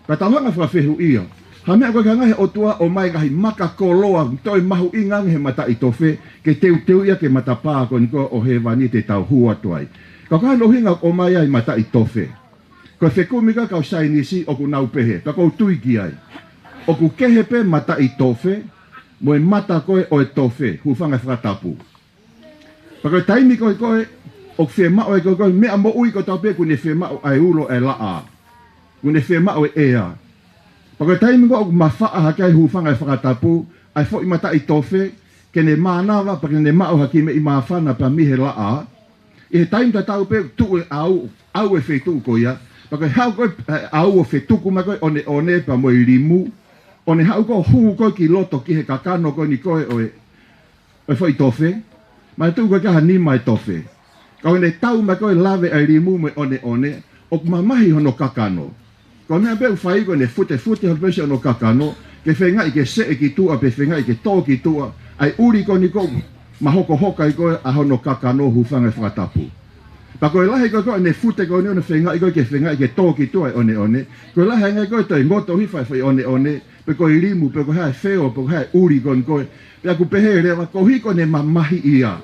Ka tau hanga ʻo fakafehuʻia, hā e meʻa ko ē ʻoku hanga ai he ʻOtua ʻo ʻomai e ngaahi maka koloa toe mahuʻinga ange he mataʻitofe, ke teuteu ia ki he matapā ko eni ko ē ʻo hēvani te tau hū atu ai. Ka ko e hā hono ʻuhinga ʻoku ʻomai ai e mataʻitofe? Ko e fekumi ko ē ʻa e kau saienisi ʻoku nau pehē, pea ʻoku ou tui ki ai, ʻoku kehe pē mataʻitofe mo e mata ko ē ʻo e tofe, hūfanga he fakatapu. Pea ko e taimi ko ē ko ē ʻoku fiemaʻu ai ko ē ko e meʻa moʻui kotoa pē, ʻoku ne fiemaʻu ʻa e ulo ʻa e laʻā, ʻoku ne fiemaʻu e ʻea. Pea ko e taimi ko ē ʻoku mafaʻa hake ai, hūfanga he fakatapu, ʻa e foʻi mataʻitofe, ke ne mānava, pea ke ne maʻu ha kiʻi meʻi māfana pea mei he laʻā, ʻi he taimi tatau pē ʻoku tuʻu e ʻau, ʻau e feituʻu ko ia, pea ko e haʻu ko ē e ʻau ʻo fetuku mai ko ē ʻoneʻone pea mo e limu, ʻo ne haʻu ko ē ʻo hū ko ē ki loto ki he kakano ko eni ko ē ʻo e, ʻo e foʻi tofe, mo e tuʻu ko ē ki ai ha nima e tofe. Ka ʻo ne tau mai ko ē ʻo lave ʻa e limu mo e ʻoneʻone, ʻoku mamahi hono kakano. Ko e meʻa pē ʻoku fai ko ē ʻene futefute holo pē ʻi hono kakano, ke feingaʻi ke seʻe ki tuʻa pe feingaʻi ke tō ki tuʻa ʻa e ʻuli ko eni ko ē mahokohoka ai ko ē ʻa hono kakano, hūfanga he fakatapu. Pea ko e lahi ko ē ko ē ʻene fute ko eni ʻo ne feingaʻi ko ē ke feingaʻi ke tō ki tuʻa e ʻoneʻone, ko e lahi ange ko ē ʻene ngoto hifo e foʻi ʻoneʻone, pe ko e limu, pe ko e hā e feo, pe ko e hā e ʻuli ko eni ko ē. Pea ʻoku pehē leva, koeʻuhi ko ʻene mamahi ia,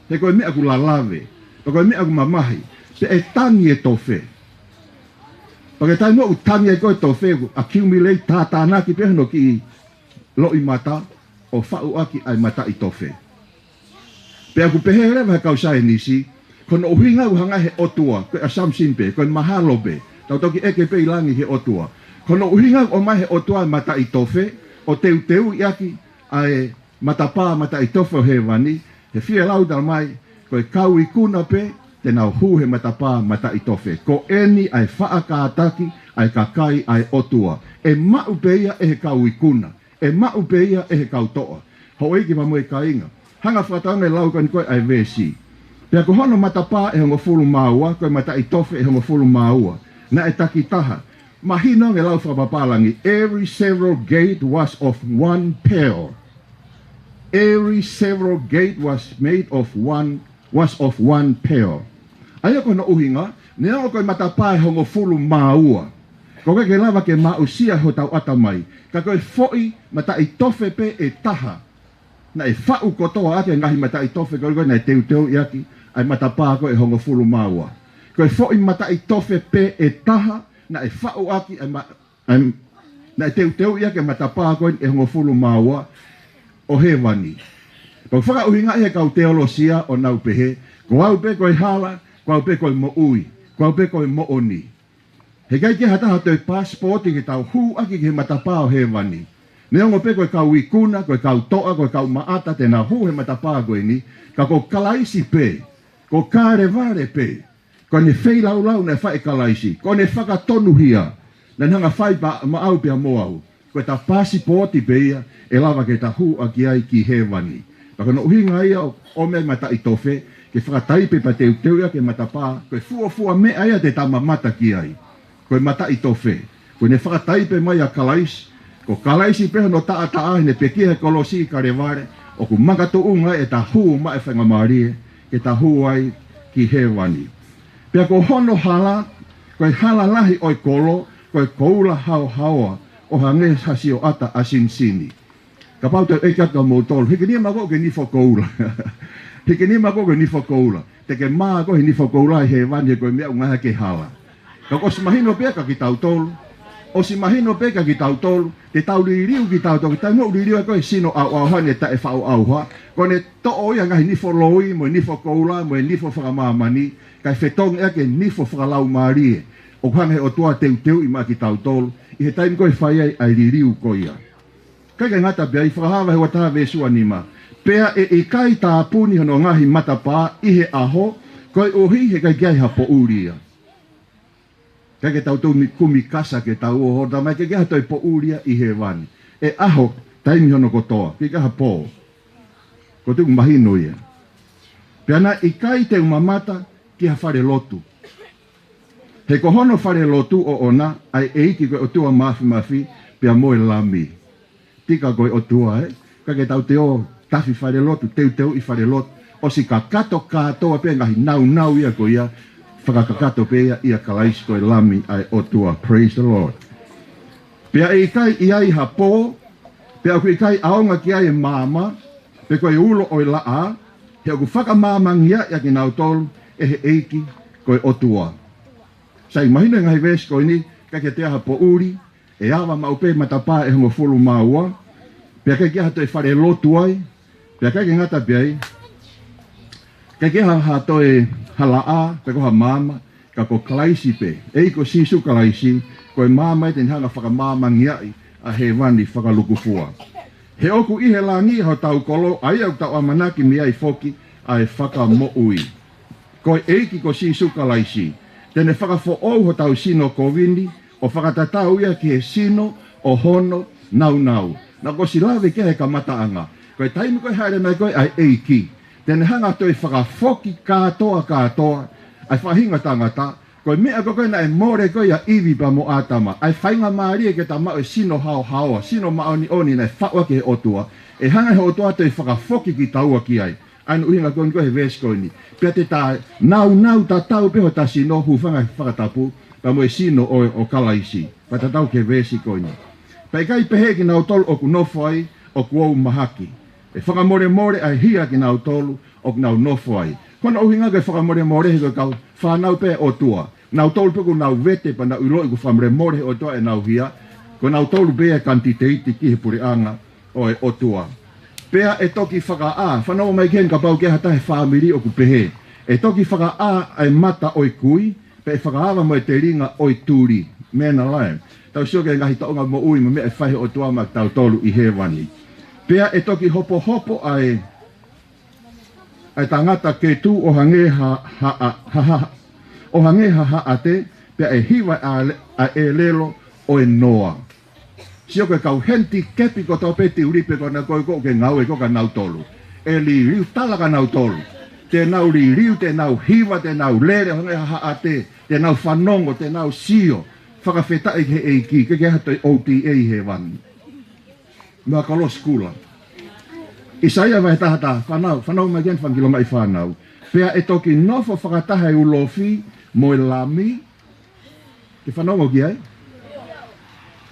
he ko e meʻa ʻoku lalave, pea ko e meʻa ʻoku mamahi, pea ʻe tangi e tofe. Pea ko e taimi ʻoku tangi ai ko ē e tofe, ʻoku accumulate, tātānaki pē hono kiʻi loʻimata ʻo faʻu ʻaki ʻa e mataʻitofe. Pea ʻoku pehē leva ʻe he kau saienisi, ko hono ʻuhinga ʻoku hanga ʻe he ʻOtua, ko e assumption pē, ko e mahalo pē, tau toki ʻeke pē ʻi langi ki he ʻOtua. Ko hono ʻuhinga ʻoku ʻomai ʻe he ʻOtua e mataʻitofe, ʻo teuteuʻi ʻaki ʻa e matapā mataʻitofe ʻo hēvani, he fielau talamai, ko e kau ikuna pē te nau hū he matapā mataʻitofe. Ko eni ʻa e faʻa kātaki ʻa e kakai ʻa e ʻOtua. ʻE maʻu pē ia ʻe he kau ikuna, ʻe maʻu pē ia ʻe he kau toʻa. Houʻeiki pea mo e kāinga, hanga ʻo fakatauange e lau ko eni ko ē ʻa e veesi. Pea ko hono matapā ʻe hongofulu mā ua, ko e mataʻitofe ʻe hongofulu mā ua, naʻe takitaha. Mahino ange e lau fakapapālangi, every several gate was of one pearl. Every several gate was made of one, was of one pearl. ʻA ia ko hono ʻuhinga, neongo ko e matapā ʻe hongofulu mā ua, ʻoku ʻikai ke lava ke aʻusia ʻe hotau ʻatamai, ka ko e foʻi mataʻitofe pē ʻe taha naʻe faʻu kotoa ʻaki e ngaahi mataʻitofe ko ē naʻe teuteuʻi ʻaki ʻa e matapā ko ē ʻe hongofulu mā ua. Ko e foʻi mataʻitofe pē ʻe taha naʻe faʻu ʻaki ʻa e ma-, ʻa e, naʻe teuteuʻi ʻaki e matapā ko ē ʻe hongofulu mā ua ʻo hēvani. Pea ʻoku fakaʻuhingaʻi ʻe he kau teolosia ʻo nau pehē, ko au pē ko e hala, ko au pē ko e moʻui, ko au pē ko e moʻoni. He ʻikai ke ʻi ai ha taha ʻe toe pasipooti ke tau hū ʻaki ki he matapā ʻo hēvani. Neongo pē ko e kau ikuna, ko e kau toʻa, ko e kau maʻata te nau hū he matapā ko eni, ka ko Kalaisi pē, ko Kalevale pē, ko ʻene feilaulau naʻe fai ʻe Kalaisi, ko ʻene fakatonuhia naʻa ne hanga ʻo fai pē maʻau pea mo au. Ko ʻeta pasipooti pē ia ʻe lava ke ta hū ʻaki ai ki hēvani. Pea ko hono ʻuhinga ia ʻo, ʻomai e mataʻitofe, ke fakataipe pea teuteuʻi ʻaki e matapā, ko e fuofua meʻa ia te ta mamata ki ai, ko e mataʻitofe. Ko ʻene fakataipe mai ʻa Kalaisi, ko Kalaisi pē hono taʻataʻa, heʻene pekia he kolosi ʻi Kalevale, ʻoku makatuʻunga ai ʻeta hū maʻu e faingamālie ke ta hū ai ki hēvani. Pea ko hono hala, ko e hala lahi ʻo e kolo, ko e koula haohaoa, ʻo hangē ha sioʻata ʻa Sinisini. Kapau te u ʻeke atu kia moutolu, hiki nima koe ke nifo koula. Hiki nima koe ke nifo koula. Te ke mā koe he nifo koula ʻi hēvani, he ko e meʻa ʻoku ʻikai ke hala. Ka ʻoku ʻosi mahino pē kia kitautolu, ʻosi mahino pē kia kitautolu, te tau liliu kitautolu, taimi ʻoku liliu ai ko ē e sino ʻauʻauha ni, taʻefaʻuʻauha, ko ʻene toʻo ia e ngaahi nifo loi, mo e nifo koula, mo e nifo fakamāmani, kae fetongi ʻaki e nifo fakalaumālie ʻoku hanga ʻe he ʻOtua ʻo teuteuʻi maʻa kitautolu ʻi he taimi ko ē ʻe fai ai ʻa e liliu ko ia. ʻIkai ke ngata pē ai, Fakahā vahe ua taha veesi ua nima: Pea ʻe ʻikai tāpuni hono ngaahi matapā ʻi he ʻaho, koeʻuhi he ʻikai ke ʻi ai ha poʻuli ia. ʻIkai ke tau toe kumi kasa ke tau ō, hota mai, ʻikai ke ʻi ai ha toe poʻuli ia ʻi hēvani. ʻE ʻaho, taimi hono kotoa, ʻikai ke ʻi ai ha pō. Ko e tuʻunga mahino ia. Pea naʻe ʻikai te u mamata ki ha falelotu, he ko hono falelotu ʻoʻona ʻa e ʻEiki ko e ʻOtua Māfimafi pea mo e Lami. Tika ko e ʻOtua, ē? ʻIkai ke tau toe ō tafi falelotu, teuteuʻi falelotu. ʻOsi kakato kātoa pē ngaahi naunau ia ko ia, fakakakato pē ia ʻia Kalaisi ko e Lami ʻa e ʻOtua. Praise the Lord. Pea ʻe ʻikai ʻi ai ha pō, pea ʻoku ʻikai ʻaonga ki ai e maama, pe ko e ulo ʻo e laʻā, he ʻoku fakamāmangia ʻa kinautolu ʻe he ʻEiki ko e ʻOtua. Sai, mahino e ngaahi veesi ko eni, ʻikai ke toe ʻi ai ha poʻuli, ʻe ava maʻu pē matapā ʻe hongofulu mā ua, pea ʻikai ke ʻi ai ha toe falelotu ai, pea ʻikai ke ngata pē ai, ʻikai ke ʻi ai ha, ha toe ha laʻā, pe ko ha maama, ka ko Kalaisi pē, ʻEiki ko Sīsū Kalaisi, ko e maama ia te ne hanga ʻo fakamāmangiaʻi ʻa hēvani fakalūkufua. He ʻoku ʻi he langi hotau kolo, ʻa ia ʻoku tau ʻamanaki mei ai foki ʻa e fakamoʻui, ko e ʻEiki ko Sīsū Kalaisi. Te ne fakafoʻou hotau sino kovi ni, ʻo fakatatau ia ki he sino ʻo hono naunau. Naʻa ku ʻosi lave ki ai he kamataʻanga. Ko e taimi ko ē hāʻele mai ko ē ʻa e ʻEiki, te ne hanga ʻo toe fakafoki kātoa kātoa ʻa e faʻahinga tangata. Ko e meʻa ko ē naʻe mole ko ē ʻia ʻIvi pea mo ʻĀtama, ʻa e faingamālie ke ta maʻu e sino haohaoa, sino māʻoniʻoni naʻe faʻu ʻaki ʻe he ʻOtua, ʻe hanga ʻe he ʻOtua ʻo toe fakafoki kitaua ki ai. ʻA ia ʻoku ʻuhinga ko eni ko ē he veesi ko eni. Pea te ta naunau tatau pē hota sino, hūfanga he fakatapu, pea mo e sino ʻo, ʻo Kalaisi. Pea tatau ki he veesi ko eni. Pea ʻikai pehē kinautolu ʻoku nofo ai, ʻoku ou mahaki. ʻE fakamolemole ʻa e hia kinautolu ʻoku nau nofo ai. Ko hono ʻuhinga ko e fakamolemole he ko e kau fānau pē ʻa e ʻOtua. Nautolu pē ʻoku nau vete pea nau ʻiloʻi ʻoku fakamolemole he ʻOtua ʻenau hia, ko nautolu pē ʻa e kanititeiti ki he puleʻanga ʻo e ʻOtua. Pea ʻe toki fakaʻā, fanongo mai ki heni kapau ʻoku ʻi ai ha taha he fāmili ʻoku pehē. ʻE toki fakaʻā ʻa e mata ʻo e kui, pea ʻe fakaava mo e telinga ʻo e tuli. Man alive. Tau sio ki he ngaahi tōʻonga moʻui mo e meʻa ʻe fai ʻe he ʻOtua maʻa kitautolu ʻi hēvani. Pea ʻe toki hopohopo ʻa e, ʻa e tangata ketu ʻo hangē ha, ha, ha, ha, ha, ʻo hangē ha haʻate, pea ʻe hiva ʻa e, ʻa e ʻelelo ʻo e noa. Sio ko e kau henitikepi kotoa pē, tiulipe ko ena ko ē ʻoku ke ngāue ko ē kia nautolu. ʻE liliu tala kia nautolu. Te nau liliu, te nau hiva, te nau lele ʻo hangē ha haʻate, te nau fanongo, te nau sio. Fakafetaʻi ki he ʻEiki, ʻikai ke ʻi ai ha toe O T A ʻi hēvani. Mo e kolosi kula. ʻAisea vahe taha taha, fānau, fanongo mai ki heni fanga kiʻi longaʻi fānau. Pea ʻe toki nofo fakataha ʻa e ulofi mo e lami, ke fanongo ki ai.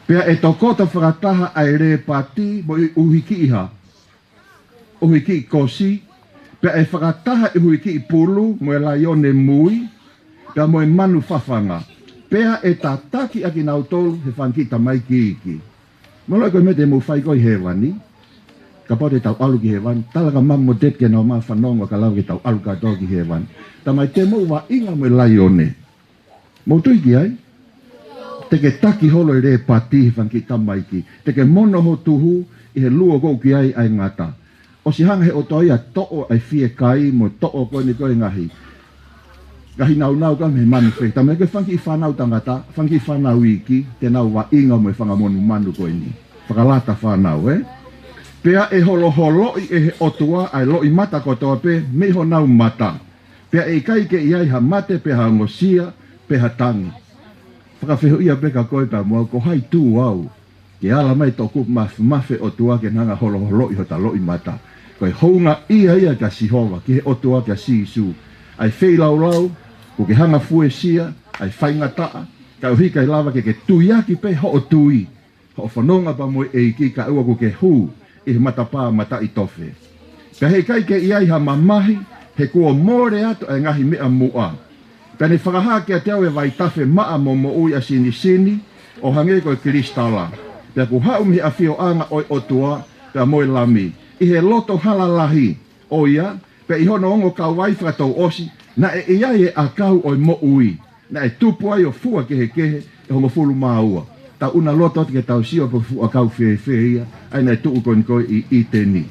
Pea ʻe tokoto fakataha ʻa e lēpati mo e ʻuhikiʻi hā? ʻUhikiʻi kosi. Pea ʻe fakataha ʻa e ʻuhikiʻi pulu mo e laione mui, pea mo e manu fafanga. Pea ʻe tataki ʻa kinautolu ʻe he fanga kiʻi tamaiki iiki. Mālō ko e meʻa te mou fai ko ē ʻi hēvani. Kapau te tau ʻalu ki hēvani, tala kia mami mo dadi ke nau ō mai ʻo fanongo kae lava ke tau ʻalu kātoa ki hēvani. Tamai, te mou vaʻinga mo e laione. Mou tui ki ai? Te ke taki holo e lēpati ʻe he fanga kiʻi tamaiki. Te ke mono ho tuhu ʻi he luo ʻoku ʻi ai ʻa e ngata. ʻOsi hanga ʻe he ʻOtua ia ʻo toʻo ʻa e fiekaia mo toʻo ko eni ko ē ngaahi, ngaahi naunau ko ē mei he manu fē. Tamai, ko e fanga kiʻi fānau tangata, fanga kiʻi fānau iiki, te nau vaʻinga mo e fanga monumanu ko eni. Fakalata fānau, ē? Pea ʻe holoholoʻi ʻe he ʻOtua ʻa e loʻimata kotoa pē mei honau mata. Pea ʻe ʻikai ke ʻi ai ha mate, pe ha ongosia, pe ha tangi. Fakafehuʻia pē kia koe pea mo au, ko hai tū au ke ala mai toku mafimafi ʻOtua ke ne hanga ʻo holoholoʻi hota loʻimata? Ko e houngaʻia ia kia Sihova, ki he ʻOtua, kia Sīsū. ʻA e feilaulau, ʻoku ke hanga ʻo fuesia ʻa e faingataʻa, kae ʻuhi ʻikai lava ke ke tuiaki pē hoʻo tui, hoʻo fononga pea mo e ʻEiki, kae ʻoua kuo ke hū ʻi he matapā mataʻitofe. Pea heʻikai ke ʻi ai ha mamahi, he kuo mole atu ʻa e ngaahi meʻa muʻa. Pea ne fakahā kiate au ʻa e vaitafe maʻa mo moʻui ʻa Sinisini, ʻo hangē ko e kilisitala. Pea kuo haʻu mei he ʻafioʻanga ʻo e ʻOtua pea mo e Lami, ʻi he loto hala lahi. ʻOiauē, pea ʻi hono ongo kauvai fakatouʻosi, naʻe ʻi ai e ʻakau ʻo e moʻui. Naʻe tupu ai ʻo fua kehekehe ʻe hongofulu mā ua. Tau ʻuna loto atu ke tau sio pe ko e fuʻu ʻakau fēfē ia ʻa ia naʻe tuʻu ko eni ko ē ʻi ʻĪteni.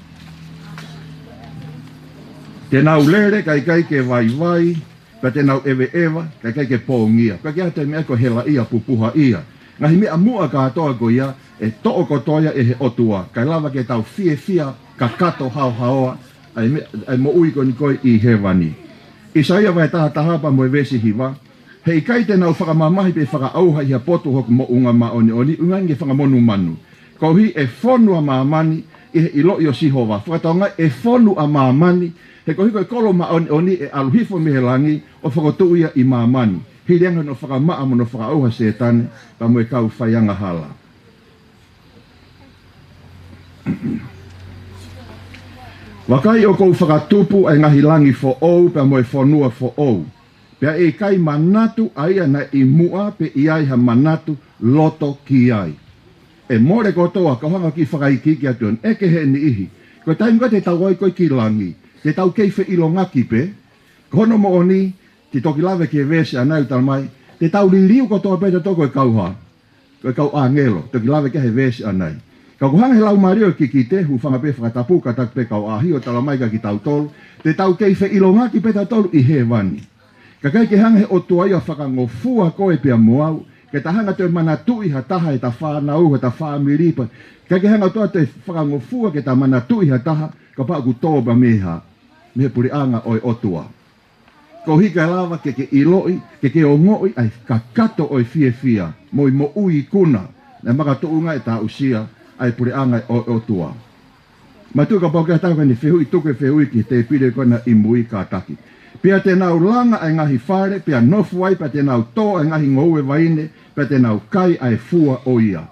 Te nau lele kae ʻikai ke vaivai, pea te nau ʻeveʻeva kae ʻikai ke pongia. Pea ʻikai ha toe meʻa ko e helaʻia, pupuhaʻia. Ngaahi meʻa muʻa kātoa ko ia ʻe toʻo kotoa ia ʻe he ʻOtua, kae lava ke tau fiefia kakato haohaoa ʻa e meʻa, ʻa e moʻui ko eni ko ē ʻi hēvani. ʻAisea vahe taha taha pea mo e veesi hiva. Heʻikai te nau fakamamahi pe fakaʻauha ʻi ha potu hoku moʻunga māʻoniʻoni, ʻuhinga ki he fanga monumanu, koeʻuhi ʻe fonu ʻa māmani ʻi he ʻiloʻi ʻo Sihova. Fakatokangaʻi, ʻe fonu ʻa māmani, he koeʻuhi ko e kolo māʻoniʻoni ʻe ʻalu hifo mei he langi ʻo fokotuʻu ia ʻi māmani, hili ange hono fakamaʻa mo hono fakaʻauha ʻa Sētane pea mo e kau faiangahala. Vakai, ʻoku ou fakatupu ʻa e ngaahi langi foʻou pea mo e fonua foʻou. Pea ʻe ʻikai manatu ʻa ia naʻe ʻi muʻa, pe ʻi ai ha manatu loto ki ai. ʻE mole kotoa, ka u hanga ʻo kiʻi fakaikiiki atu eni, ʻeke ʻe he niʻihi, ko e taimi ko ē te tau ō ai ko ē ki langi, te tau kei feʻilongaki pē? Ko hono moʻoni, te toki lave ki he veesi ʻanai ʻoku tala mai, te tau liliu kotoa pē tautolu ko e kau hā? Ko e kau ʻāngelo, toki lave ki ai he veesi ʻanai. Ka ʻoku hanga ʻe he laumālie ʻo e kikite, hūfanga pē he fakatapu, kātaki pē kau ʻaʻahi, ʻo tala mai kia kitautolu, te tau kei feʻilongaki pē tautolu ʻi hēvani. Ka ʻikai ke hanga ʻe he ʻOtua ia ʻo fakangofua koe pea mo au Ke ta hanga ʻo toe manatuʻi ha taha ʻi heʻeta fānau, heʻeta fāmili pē. ʻIkai ke hanga ʻe he ʻOtua ʻo toe fakangofua ke ta manatuʻi ha taha, kapau ʻoku tō pē mei he, mei he puleʻanga ʻo e ʻOtua. Koeʻuhi ke lava ke ke ʻiloʻi, ke ke ongoʻi ʻa e kakato ʻo e fiefia, mo e moʻui ikuna, naʻe makatuʻunga ʻi heʻeta aʻusia ʻa e puleʻanga ʻo e ʻOtua. Mātuʻa, kapau ʻoku ʻi ai ha taha ʻoku ʻi ai ʻene fehuʻi, tuku e fehuʻi ki he tēpile ko ena ʻi mui kātaki. Pea te nau langa ʻa e ngaahi fale, pea nofo ai, pea te nau tō ʻa e ngaahi ngoue vaine, pea te nau kai ʻa e fua ʻo ia.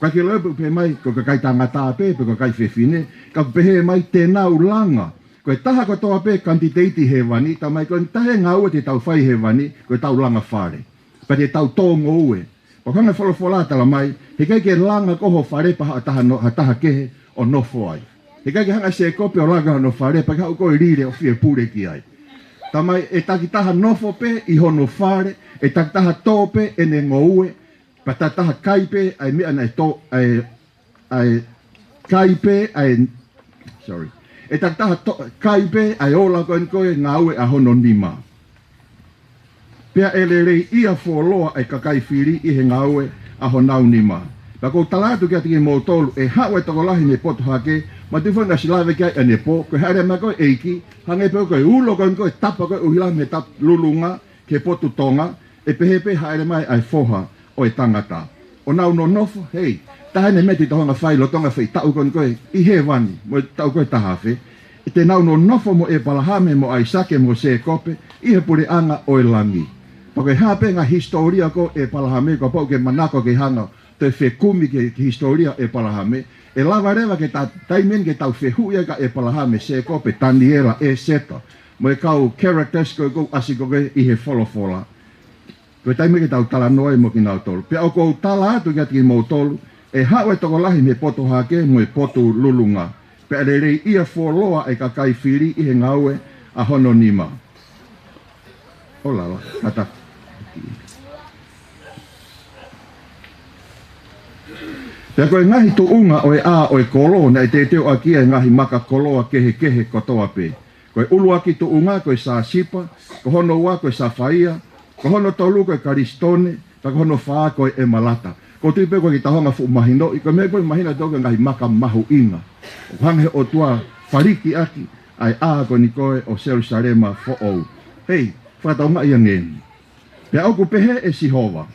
ʻIkai ke ʻilo pe ʻoku pehē mai ko e kakai tangata pē, pe ko e kakai fefine, ka ʻoku pehē mai te nau langa. Ko e taha kotoa pē kanititeiti hēvani, talamai ko e taha e ngāue te tau fai hēvani, ko ʻetau langa fale. Pea te tau tō ngoue. Pea ko e hanga ʻe he folofola ʻo talamai, heʻikai ke langa koe ho fale pea haʻu ha taha no-, ha taha kehe ʻo nofo ai. Heʻikai ke hanga ʻe Sēkope ʻo langa hono fale, pea ke haʻu koe ʻo lile ʻo fie pule ki ai. Talamai, ʻe takitaha nofo pē ʻi hono fale, ʻe takitaha tō pē ʻene ngoue, pea takitaha kai pē ʻa e meʻa naʻe tō, ʻa e, ʻa e kai pē ʻa e, sorry. ʻE takitaha tō, kai pē ʻa e ola ko eni ko e ngāue ʻa hono nima. Pea ʻe leleiʻia fuoloa ʻa e kakai fili ʻi he ngāue ʻa honau nima. Pea ʻoku ou tala atu kiate kimoutolu, ʻe haʻu e tokolahi mei he poto hake, mātuʻa, naʻe ʻosi lave ki ai ʻanepō, ko e hāʻele mai ko ē ʻa e ʻEiki, hangē pē ko e ulo ko eni ko e tapa ko ē ʻuhila mei he tapu lulunga ki he potu tonga, ʻe pehē pē hāʻele mai ʻa e Foha ʻo e Tangata. ʻO nau nonofo, hei, taha eni e meʻa te tau hanga ʻo fai lolotonga e foʻi taʻu ko eni ko ē ʻi hēvani, mo e taʻu ko ē taha afe. Te nau nonofo mo ʻĒpalahame, mo ʻAisake, mo Sēkope, ʻi he puleʻanga ʻo e langi. Pea ko e hā pē ngaahi hisitōlia ko ē ʻo ʻĒpalahame, kapau ʻoku ke manako ke hanga ʻo toe fekumi ki he, ki he hisitōlia ʻo ʻĒpalahame, ʻe lava leva ke ta-, taimi eni ke tau fehuʻi ai kia ʻĒpalahame, Sēkope, Taniela, ʻĒseta, mo e kau characters ko ē ʻoku ʻasi ko ē ʻi he folofola. Ko e taimi ke tau talanoa ai mo kinautolu. Pea ʻoku ou tala atu kiate kimoutolu, ʻe haʻu e tokolahi mei he poto hake mo e potu lulunga. Pea ʻe leleiʻia fuoloa ʻa e kakai fili ʻi he ngāue ʻa hono nima. ʻO lava, kātaki. Pea ko e ngaahi tuʻunga ʻo e ʻā ʻo e kolo, naʻe teuteuʻaki ia ʻe he ngaahi maka koloa kehekehe kotoa pē. Ko e ʻuluaki tuʻunga ko e sasipa, ko hono ua ko e safaia, ko hono tolu ko e kalisitone, pea ko hono fā ko e ʻemalata. ʻOku ou tui pē ʻoku ʻikai ke tau hanga ʻo fuʻu mahinoʻi, ko e meʻa ko ē mahino atu ko e ngaahi maka mahuʻinga. ʻOku hanga ʻe he ʻOtua ʻo faliki ʻaki ʻa e ʻā ko eni ko ē ʻo Selusalema foʻou. Hei, fakatokangaʻi ange eni. Pea ʻoku pehē ʻe Sihova,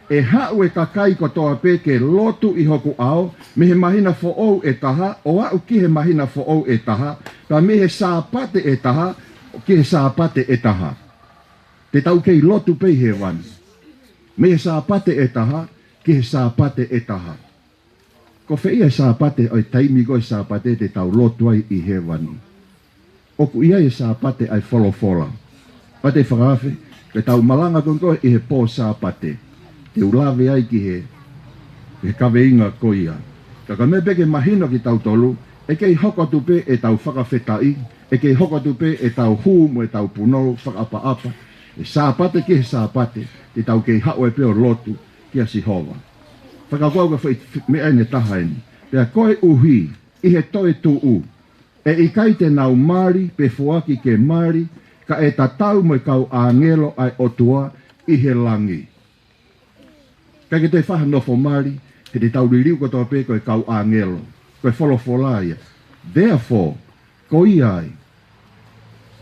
ʻe haʻu e kakai kotoa pē ke lotu ʻi hoku ʻao, mei he māhina foʻou ʻe taha, ʻo aʻu ki he māhina foʻou ʻe taha, pea mei he Sāpate ʻe taha, ki he Sāpate ʻe taha. Te tau kei lotu pē ʻi hēvani. Mei he Sāpate ʻe taha, ki he Sāpate ʻe taha. Ko fē ia e Sāpate ʻo e taimi ko ē Sāpate te tau lotu ai ʻi hēvani? ʻOku ʻi ai e Sāpate ʻa e folofola. Pea te u fakaafe, ke tau malanga ko ē ʻi he pō Sāpate. Te u lave ai ki he, he kaveinga ko ia. Ka ko e meʻa pē ke mahino kia kitautolu, ʻe kei hoko atu pē ʻetau fakafetaʻi, ʻe kei hoko atu pē ʻetau hū mo ʻetau punou fakaʻapaʻapa. ʻE Sāpate ki he Sāpate, te tau kei haʻu ai pē ʻo lotu kia Sihova. Fakakaukau ki he foʻi meʻa ʻe taha eni. Pea koeʻuhi, ʻi he toetuʻu, ʻe ʻikai te nau mali, pe foaki ke mali, ka ʻe tatau mo e kau ʻāngelo ʻa e ʻOtua ʻi he langi. ʻIkai ke toe fai ha nofo mali, he te tau liliu kotoa pē ko e kau ʻāngelo, ko e folofola ia. Therefore, ko ia ai,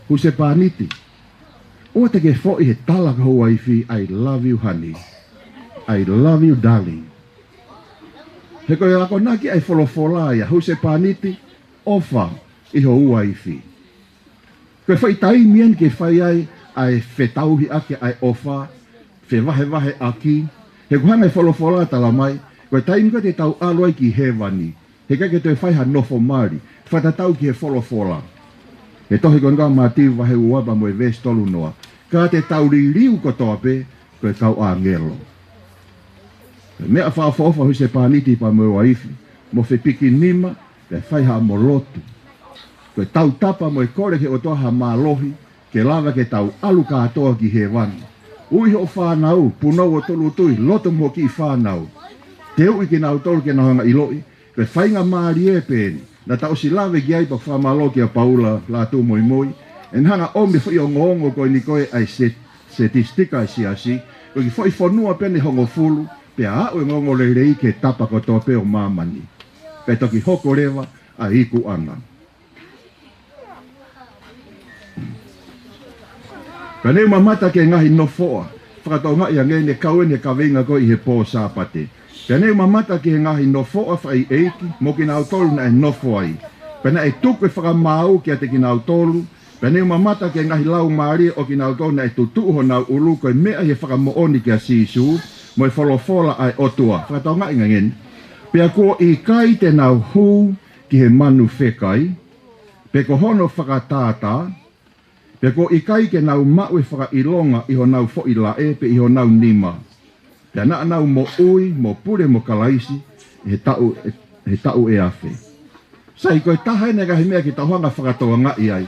husepāniti, ʻoua te ke foʻi he tala ki ho uaifi, "I love you, honey. I love you, darling." He ko e akonaki ʻa e folofola ia, husepāniti, ʻofa ʻi ho uaifi. Ko e foʻi taimi eni ke fai ai ʻa e fetauhiʻaki ʻa e ʻofa, fevahevaheʻaki. He ʻoku hanga ʻe he folofola ʻo talamai, ko e taimi ko ē te tau ʻalu ai ki hēvani, heʻikai ke toe fai ha nofo mali, fakatatau ki he folofola. He tohi ko eni ko Mātiu vahe ua pea mo e veesi tolu noa. Ka te tau liliu kotoa pē ko e kau ʻāngelo. Ko e meʻa fakaʻofoʻofa, husepāniti pea mo e uaifi, mo fepikinima, pea fai haʻamo lotu. Ko e tautapa mo e kole ki he ʻOtua ha mālohi, ke lava ke tau ʻalu kātoa ki hēvani. Ui hoʻo fānau, punou ʻo tūʻulutui, lotu mo e kiʻi fānau. Teuʻi kinautolu ke nau hanga ʻo ʻiloʻi, ko e faingamālie pē eni. Naʻa tau ʻosi lave ki ai pea fakamālō kia Paula Lātūmoimoi. ʻEne hanga ʻo ʻomi e foʻi ongoongo ko eni ko ē ʻa e se-, setistika ʻa e siasi. Ko e kiʻi foʻi fonua pē ʻeni ʻe hongofulu, pea aʻu e ongoongolelei ki he tapa kotoa pē ʻo māmani. Pea toki hoko leva ʻa e ikuʻanga. Pea ne u mamata ki he ngaahi nofoʻa, fakatokangaʻi ange ʻeni, kau ʻeni e kaveinga ko ē ʻi he pō Sāpate. Pea ne u mamata ki he ngaahi nofoʻa fakaʻeiʻeiki, mo kinautolu naʻe nofo ai. Pea naʻe tuku e fakamaau kiate kinautolu, pea ne u mamata ki he ngaahi laumālie ʻo kinautolu naʻe tutuʻu honau ʻulu, ko e meʻa ʻi he fakamoʻoni kia Sīsū, mo e folofola ʻa e ʻOtua. Fakatokangaʻi ange ʻeni. Pea kuo ʻikai te nau hū ki he manu fekai, pe ko hono fakatātā, pea kuo ʻikai ke nau maʻu e fakaʻilonga ʻi honau foʻi laʻe pe ʻi honau nima. Pea naʻa nau moʻui mo pule mo Kalaisi ʻi he taʻu, he taʻu ʻe afe. Sai, ko e taha ʻeni e ngaahi meʻa ke tau hanga fakatokangaʻi ai.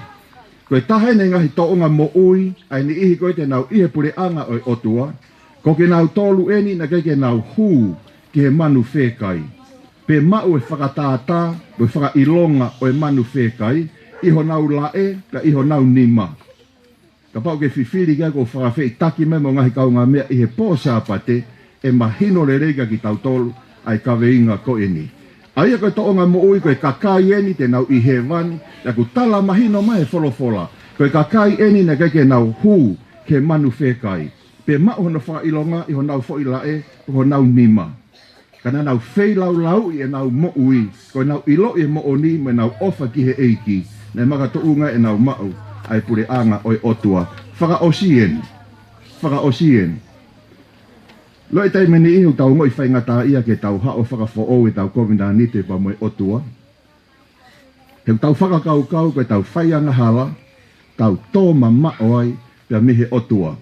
Ko e taha ʻeni e ngaahi tōʻonga moʻui ʻa e niʻihi ko ē te nau ʻi he puleʻanga ʻo e ʻOtua, ko kinautolu ʻeni naʻe ʻikai ke nau hū ki he manu fekai, pe maʻu e fakatātā, pe fakaʻilonga ʻo e manu fekai, ʻi honau laʻe, ka ʻi honau nima. Kapau ʻoku ke fifili ki ai, ʻoku ou fakafeʻiloaki mai mo e ngaahi kaungāmeʻa ʻi he pō Sāpate, ʻe mahino lelei kia kitautolu ʻa e kaveinga ko ʻeni. ʻA ia ko e tōʻonga moʻui ko e kakai ʻeni te nau ʻi hēvani, ʻa ia ʻoku tala mahino mai he folofola, ko e kakai ʻeni naʻe ʻikai ke nau hū ki he manu fekai, pe maʻu hono fakaʻilonga ʻi honau foʻi laʻe, pe honau nima. Ka naʻa nau feilaulauʻi ʻenau moʻui, ko ʻenau ʻiloʻi e moʻoni mo ʻenau ʻofa ki he ʻEiki, naʻe makatuʻunga ʻenau maʻu ʻa e puleʻanga ʻo e ʻOtua. Fakaʻosi ʻeni. Fakaʻosi ʻeni. Loi taimi ʻe niʻihi ʻoku tau ongoʻi faingataʻaʻia ke tau haʻu ʻo fakafoʻou ʻetau kovinānite pea mo e ʻOtua. He ʻoku tau fakakaukau ko ʻetau fai angahala, tau tō mamaʻo ai pea mei he ʻOtua.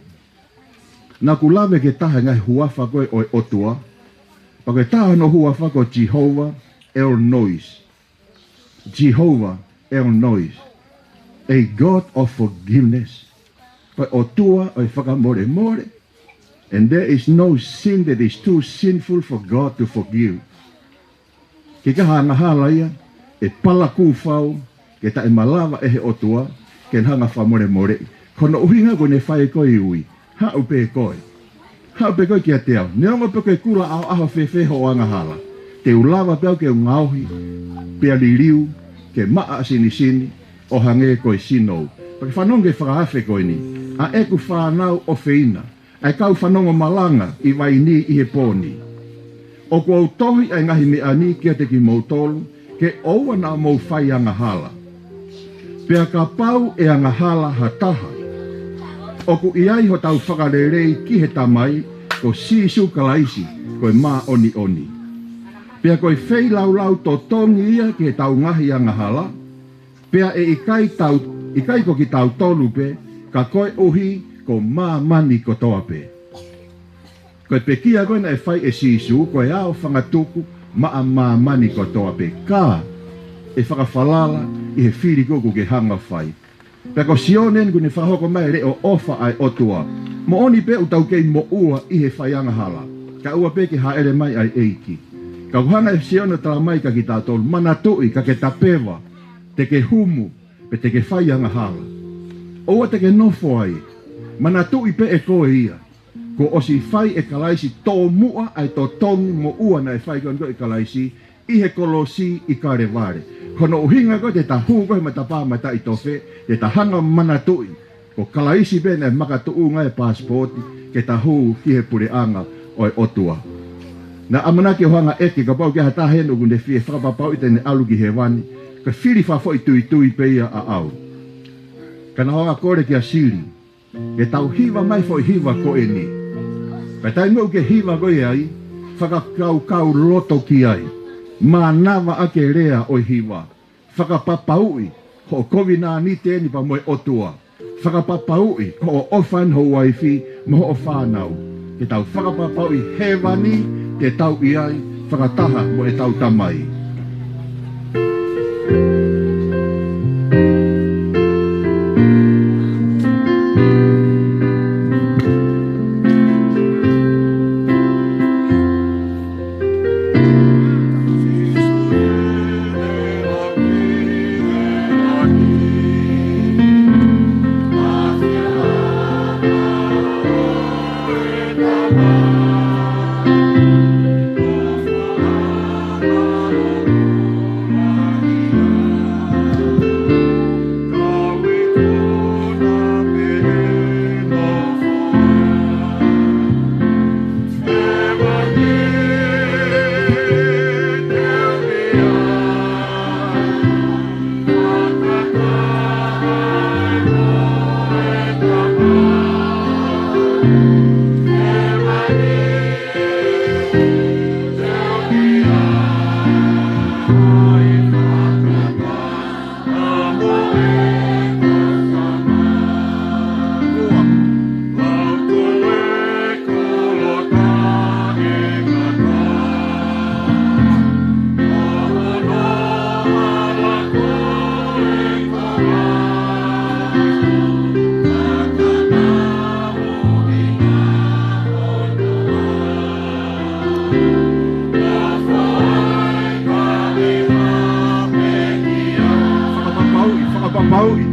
Naʻa ku lave ki he taha e ngaahi huafa ko ē ʻo e ʻOtua. Pea ko e taha hono huafa ko Jehovah El Rohi. Jehovah El Rohi. A God of forgiveness. Ko e ʻOtua ʻo e fakamolemole. And there is no sin that is too sinful for God to forgive. ʻIkai ha angahala ia ʻe palakū fau ke taʻemalava ʻe he ʻOtua ke ne hanga fakamolemoleʻi. Ko hono ʻuhinga ko ʻene fai ko ē ui, haʻu pē koe. Haʻu pē koe kiate au. Neongo pe ko e kula ʻaoʻao fēfē hoʻo angahala, te u lava pē au ke u ngaohi, pea liliu, ke maʻa sinisini, ʻo hangē ko e sinou. Pea ke fanongo ki he fakaafe ko ʻeni. ʻA ʻeku fānau ʻofeina, ʻa e kau fanongo malanga ʻi vai ni ʻi he pō ni. ʻOku ou tohi ʻa e ngaahi meʻa ni kiate kimoutolu, ke ʻoua naʻa mou fai angahala. Pea kapau ʻe angahala ha taha, ʻoku ʻi ai hotau fakalelei ki he Tamai, ko Sīsū Kalaisi, ko e māʻoniʻoni. Pea ko e feilaulau totongi ia ki heʻetau ngaahi angahala, pea ʻe ʻikai tau, ʻikai ko kitautolu pē, ka koeʻuhi ko māmani kotoa pē. Ko e pekia ko ē naʻe fai ʻe Sīsū, ko e ao fangatuku maʻa māmani kotoa pē. Ka ʻe fakafalala ʻi he fili ko ē ʻoku ke hanga fai. Pea ko Sione ʻeni ʻoku ne fakahoko mai e leʻo ʻofa ʻa e ʻOtua. Moʻoni pē ʻoku tau kei moʻua ʻi he fai angahala, kae ʻoua pē ke hāʻele mai ʻa e ʻEiki. Ka ʻoku hanga ʻe Sione ʻo tala mai kia kitautolu, manatuʻi, ka ke tapeva, te ke humu, pe te ke fai angahala. ʻOua te ke nofo ai. Manatuʻi pē ʻe koe ia. Kuo ʻosi fai ʻe Kalaisi, tomuʻa ʻa e totongi moʻua naʻe fai ko ē ʻe Kalaisi ʻi he kolosi ʻi Kalevale. Ko hono ʻuhinga ko ē te ta hū ko ē he matapā mataʻitofe, te ta hanga manatuʻi ko Kalaisi pē naʻe makatuʻunga e passport ke ta hū ki he puleʻanga ʻo e ʻOtua. Naʻa ku ʻamanaki ʻo hanga ʻeke kapau ʻoku ʻi ai ha taha ʻeni ʻoku ne fie fakapapauʻi te ne ʻalu ki hēvani, ko e fili fakafoʻituitui pē ia ʻaʻau. Ka naʻa ku hanga kole kia Sili ke tau hiva mai e foʻi hiva ko ʻeni. Pea taimi ʻoku ke hiva ko ē ai, fakakaukauloto ki ai. Mānava ʻaki e lea ʻo e hiva. Fakapapauʻi hoʻo kovinānite ʻeni pea mo e ʻOtua. Fakapapauʻi hoʻo ʻofa ʻeni ho uaifi mo hoʻo fānau. Ke tau fakapapauʻi hēvani te tau ʻi ai fakataha mo ʻetau Tamai. Papauʻi.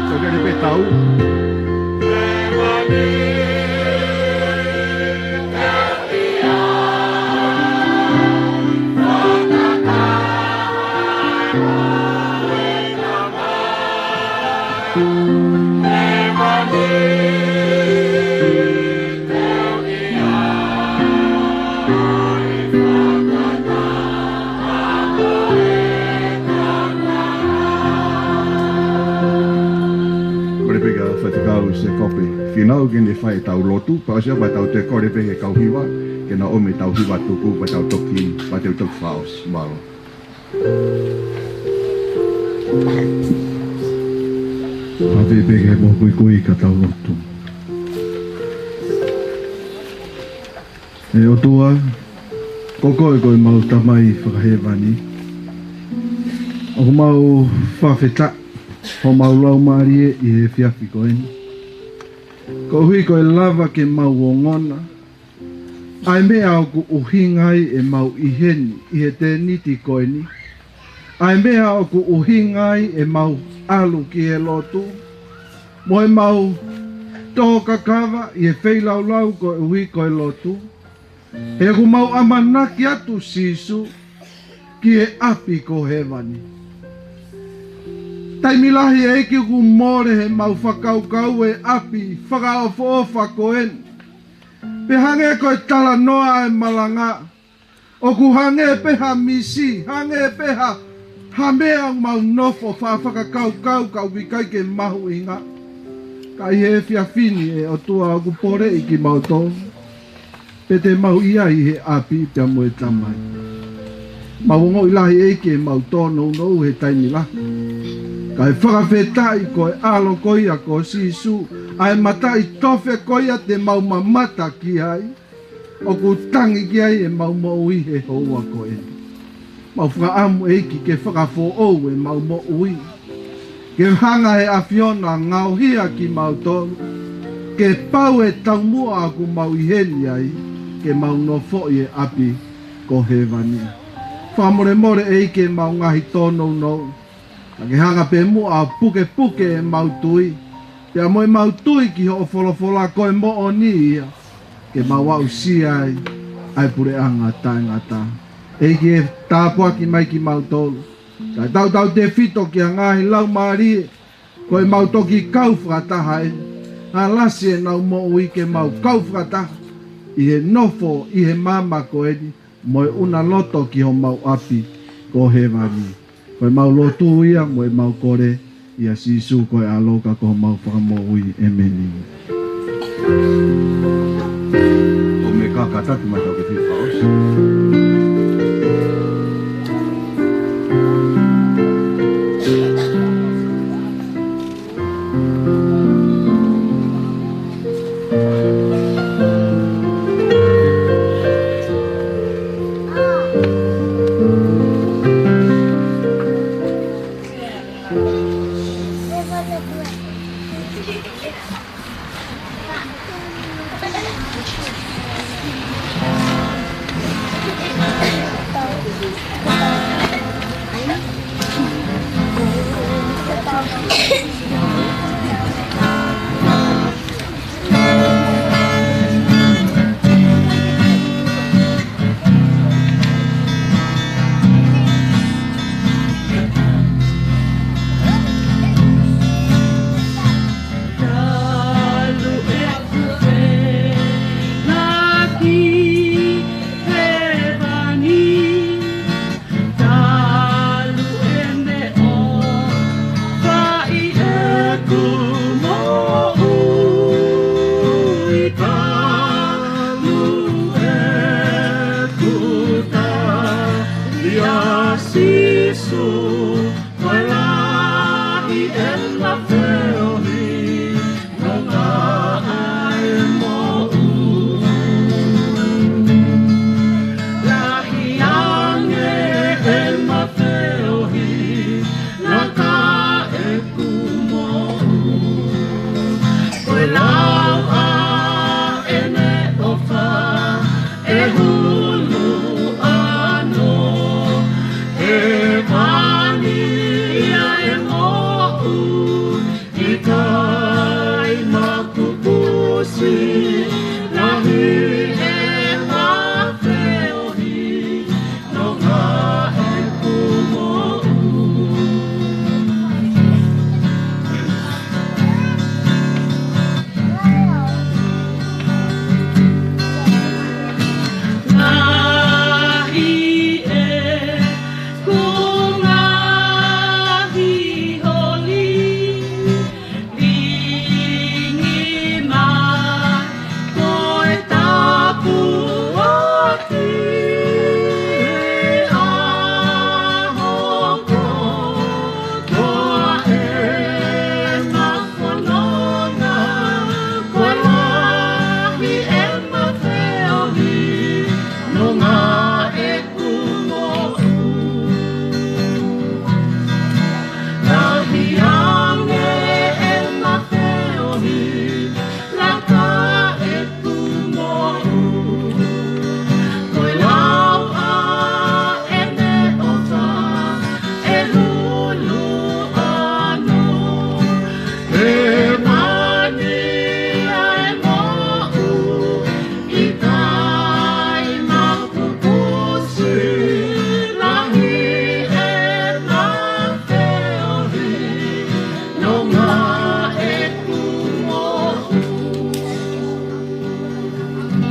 Tau kele pē tau. Kole pē ki he faifekau Sēkope Fīnau ke ne fai ʻetau lotu, pea ʻosi ia pea tau toe kole pē ki he kau hiva, ke na ʻomi ʻetau hiva tuku, pea tau toki, pea tau toki fakaʻosi. Mālō. Pea pehē pē ke mou kuikui ka tau lotu. ʻE ʻOtua, ko koe ko ʻemau Tamai fakahēvani. ʻOku mau fakafetaʻi homau laumālie ʻi he efiafi ko eni. Koeʻuhi ko e lava ke mau ongona ʻa e meʻa ʻoku ʻuhinga ai ʻemau ʻi heni, ʻi he tēniti ko eni. ʻA e meʻa ʻoku ʻuhinga ai ʻemau ʻalu ki he lotu. Mo ʻemau tō kakava ʻi he feilaulau koeʻuhi ko e lotu. He ʻoku mau ʻamanaki atu Sīsū ki he ʻapi ko hēvani. Taimi lahi ʻEiki ʻoku mole heʻemau fakakaukau e ʻapi fakaʻofoʻofa ko eni. Pea hangē ko e talanoa e malanga. ʻOku hangē pē ha misi, hangē pē ha, ha meʻa ʻoku mau nofo fakafakakaukau ka ʻoku ʻikai ke mahuʻinga. Ka ʻi he efiafi ni ʻe ʻOtua ʻoku poleʻi kimautolu. Pea te mau ʻi ai ʻi he ʻapi pea mo e Tamai. Mau ongoʻi lahi ʻEiki ʻemau tōnounou he taimi lahi. Kae fakafetaʻi ko e ʻAlo ko ia ko Sīsū, ʻa e mataʻitofe ko ia te mau mamata ki ai, ʻoku tangi ki ai ʻemau moʻui he houa ko eni. Mau fakaʻamu ʻEiki ke fakafoʻou ʻemau moʻui. Ke hanga he ʻAfiona ʻo ngaohi kimautolu. Ke pau e taumuʻa ʻoku mau ʻi heni ai, ke mau nofoʻi e ʻapi ko hēvani. Fakamolemole ʻEiki ʻemau ngaahi tōnounou. Ka ke hanga pē muʻa ʻo pukepuke ʻemau tui. Pea mo ʻemau tui ki hoʻo folofola ko e moʻoni ia. Ke mau aʻusia ai ʻa e puleʻanga taʻengata. ʻEiki ʻe tāpuaki mai kimautolu. Kae tautautefito ki he ngaahi laumālie. Ko ʻemau toki kau fakataha eni. Alasi ʻenau moʻui ke mau kau fakataha. ʻI he nofo, ʻi he māmani ko eni. Mo e ʻuna loto ki homau ʻapi ko hēvani. Ko ʻemau lotu ia mo ʻemau kole ʻia Sīsū ko e ʻAlo ka ko homau Fakamoʻui. ʻĒmeni. ʻO me ka ka taki mai tau ke fifao.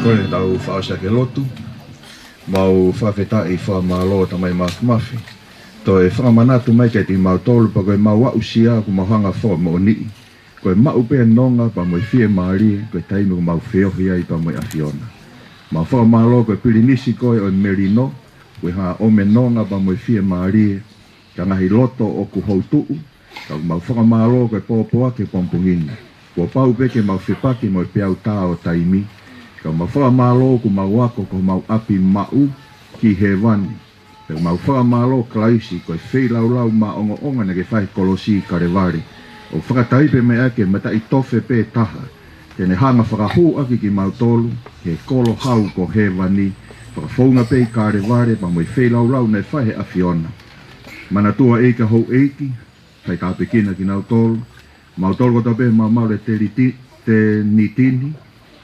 Ko e tau fakaʻosi ʻaki e lotu. Mau fakafetaʻi, fakamālō Tamai Māfimafi. Toe fakamanatu mai kiate kimautolu pea ko e mau aʻusia ʻoku mau hanga fakamoʻoniʻi. Ko e maʻu pē nonga pea mo e fiemālie, ko e taimi ʻoku mau feohi ai pea mo e ʻAfiona. Mau fakamālō ko e pilinisi koe ʻo e melino, ko e hanga ʻo ʻomi nonga pea mo e fiemālie, ki he ngaahi loto ʻoku houtuʻu, ka mau fakamālō ko e pōpoaki he pongipongi ni. Kuo pau pē ke mau fepaki mo e peau tā ʻo taimi. Ka mau fakamālō ʻoku mau ako ko homau ʻapi maʻu ki hēvani. Pea mau fakamālō Kalaisi ko e feilaulau maʻongoʻonga naʻa ke fai he kolosi Kalevale. ʻO fakataipe mai ʻaki e mataʻitofe pē taha. Te ne hanga fakahū ʻaki kimautolu, he kolo hau ko hēvani, fakafounga pē ʻi Kalevale, pea mo e feilaulau naʻe fai he ʻAfiona. Manatua ʻEiki ʻa houʻeiki, fai tāpuekina kinautolu, mautolu kotoa pē, mau malu e teliti-, teniti ni,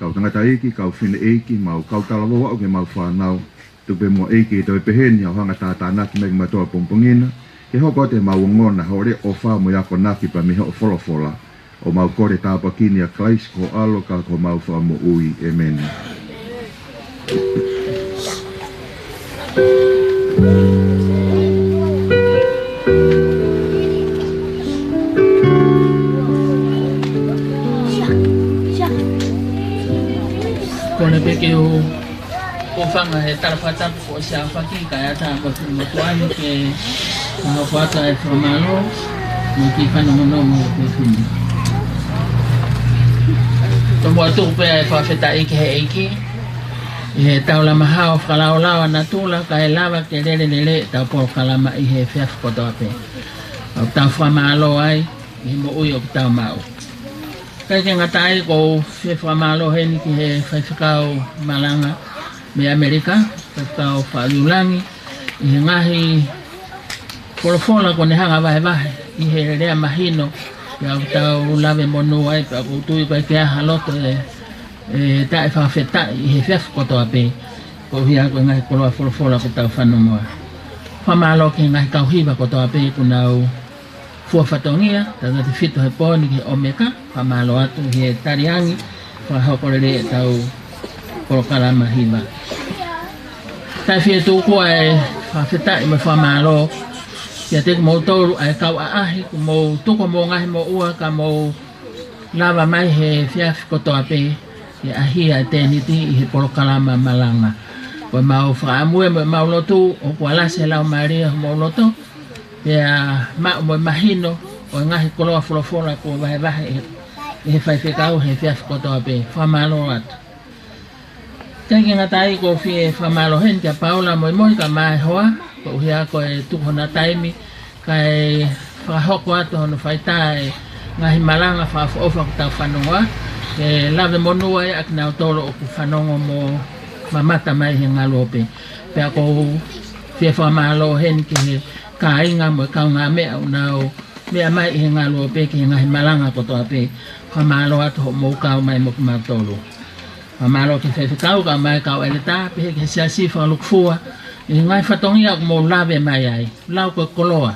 kau tangataʻeiki, kau fineʻeiki, mau kau talavou aʻu ki he mau fānau, tuku pē muʻa ʻEiki ʻe toe pehē ni ʻa hoʻo hanga tātānaki mai kimautolu he pongipongi na, ke hoko atu ʻemau ongona, hoʻo leʻo ʻofa mo e akonaki pea mei hoʻo folofola. ʻOku mau kole tāpuaki ni ʻia Kalaisi ko ho ʻAlo ka ko homau Fakamoʻui. ʻĒmeni. Kole pē ke u hūfanga he tala fakatapu kuo ʻosi aofaki kae ʻatā mo e fili motuʻa ni ke fakahoko atu e fakamālō mo e kiʻi fanongonongo ʻo e efiafi ni. Tomuʻa tuku pē ʻa e fakafetaʻi ki he ʻEiki ʻi heʻetau lama hao fakalaolao ʻa natula kae lava ke lele lelei ʻetau polokalama ʻi he efiafi kotoa pē. ʻOku tau fakamālō ai ʻi he moʻui ʻoku tau maʻu. ʻIkai ke ngata ai, ʻoku ou fie fakamālō heni ki he faifekau malanga mei ʻAmelika, Faifekau Faʻa Liulangi, ʻi he ngaahi folofola kuo ne hanga vahevahe ʻi he lea mahino, pea ʻoku tau lave monū ai, pea ʻoku ou tui ʻoku ʻikai ke ʻi ai ha loto ʻe, ʻe taʻefakafetaʻi ʻi he efiafi kotoa pē, koeʻuhi ko e ngaahi koloa folofola kuo tau fanongoa. Fakamālō ki he ngaahi kau hiva kotoa pē kuo nau fua fatongia, tautautefito he pō ni ki he ʻOmeka, fakamālō atu ʻi he taliangi, fakahoko lelei ʻetau polokalama hiva. Kae fie tuku ʻa e fakafetaʻi mo e fakamālō kiate kimoutolu ʻa e kau ʻaʻahi, kuo mou tuku homou ngaahi moʻua ka mou lava mai he efiafi kotoa pē, ke ʻahia e tēniti ʻi he polokalama malanga. Ko ʻemau fakaʻamu mo ʻemau lotu, ʻoku alasi e Laumālie ʻi homou loto, pea maʻu mo e mahino ʻo e ngaahi koloa folofola kuo vahevahe ʻe he faifekau he efiafi kotoa pē. Fakamālō atu. ʻIkai ke ngata ai, ʻoku ou fie fakamālō heni kia Paula Moimoi kae ʻumaʻā e hoa, koeʻuhi ko e tuku hona taimi, kae fakahoko atu hono faitā e ngaahi malanga fakaʻofoʻofa ʻoku tau fanongoa, ke lave monū ai ʻa kinautolu ʻoku fanongo mo mamata mai he ngaluope. Pea ʻoku ou fie fakamālō heni ki he kāinga mo e kaungāmeʻa ʻoku nau meʻa mai ʻi he ngaluope ki he ngaahi malanga kotoa pē. Fakamālō atu hoʻomou kau mai mo kimautolu. Fakamālō ki he faifekau kae ʻumaʻā e kau ʻeletā, pehē ki he siasi fakalūkufua, ʻi he ngaahi fatongia ʻoku mou lave mai ai, lau ko e koloa.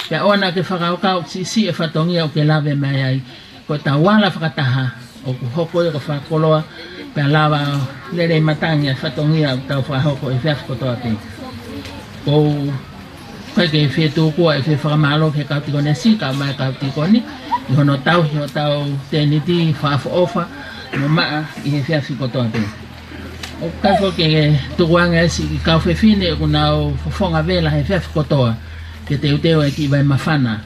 Pea ʻoua naʻa ke fakakaukau siʻisiʻi e fatongia ʻoku ke lave mai ai, ko ʻetau ala fakataha ʻoku hoko ia ko e fakakoloa, pea lava lelei matangi ʻa e fatongia ʻoku tau fakahoko he efiafi kotoa pē. ʻOku ou ʻikai ke fie tuku ʻa e fie fakamālō ki he kau tikonesi kae ʻumaʻā e kau tīkoni, ʻi hono tauhi hotau tēniti fakaʻofoʻofa mo maʻa ʻi he efiafi kotoa pē. ʻOku ʻikai foki ke tukuange ʻa e siʻi kau fefine ʻoku nau fofonga vela he efiafi kotoa, ke teuteu e kiʻi vai māfana,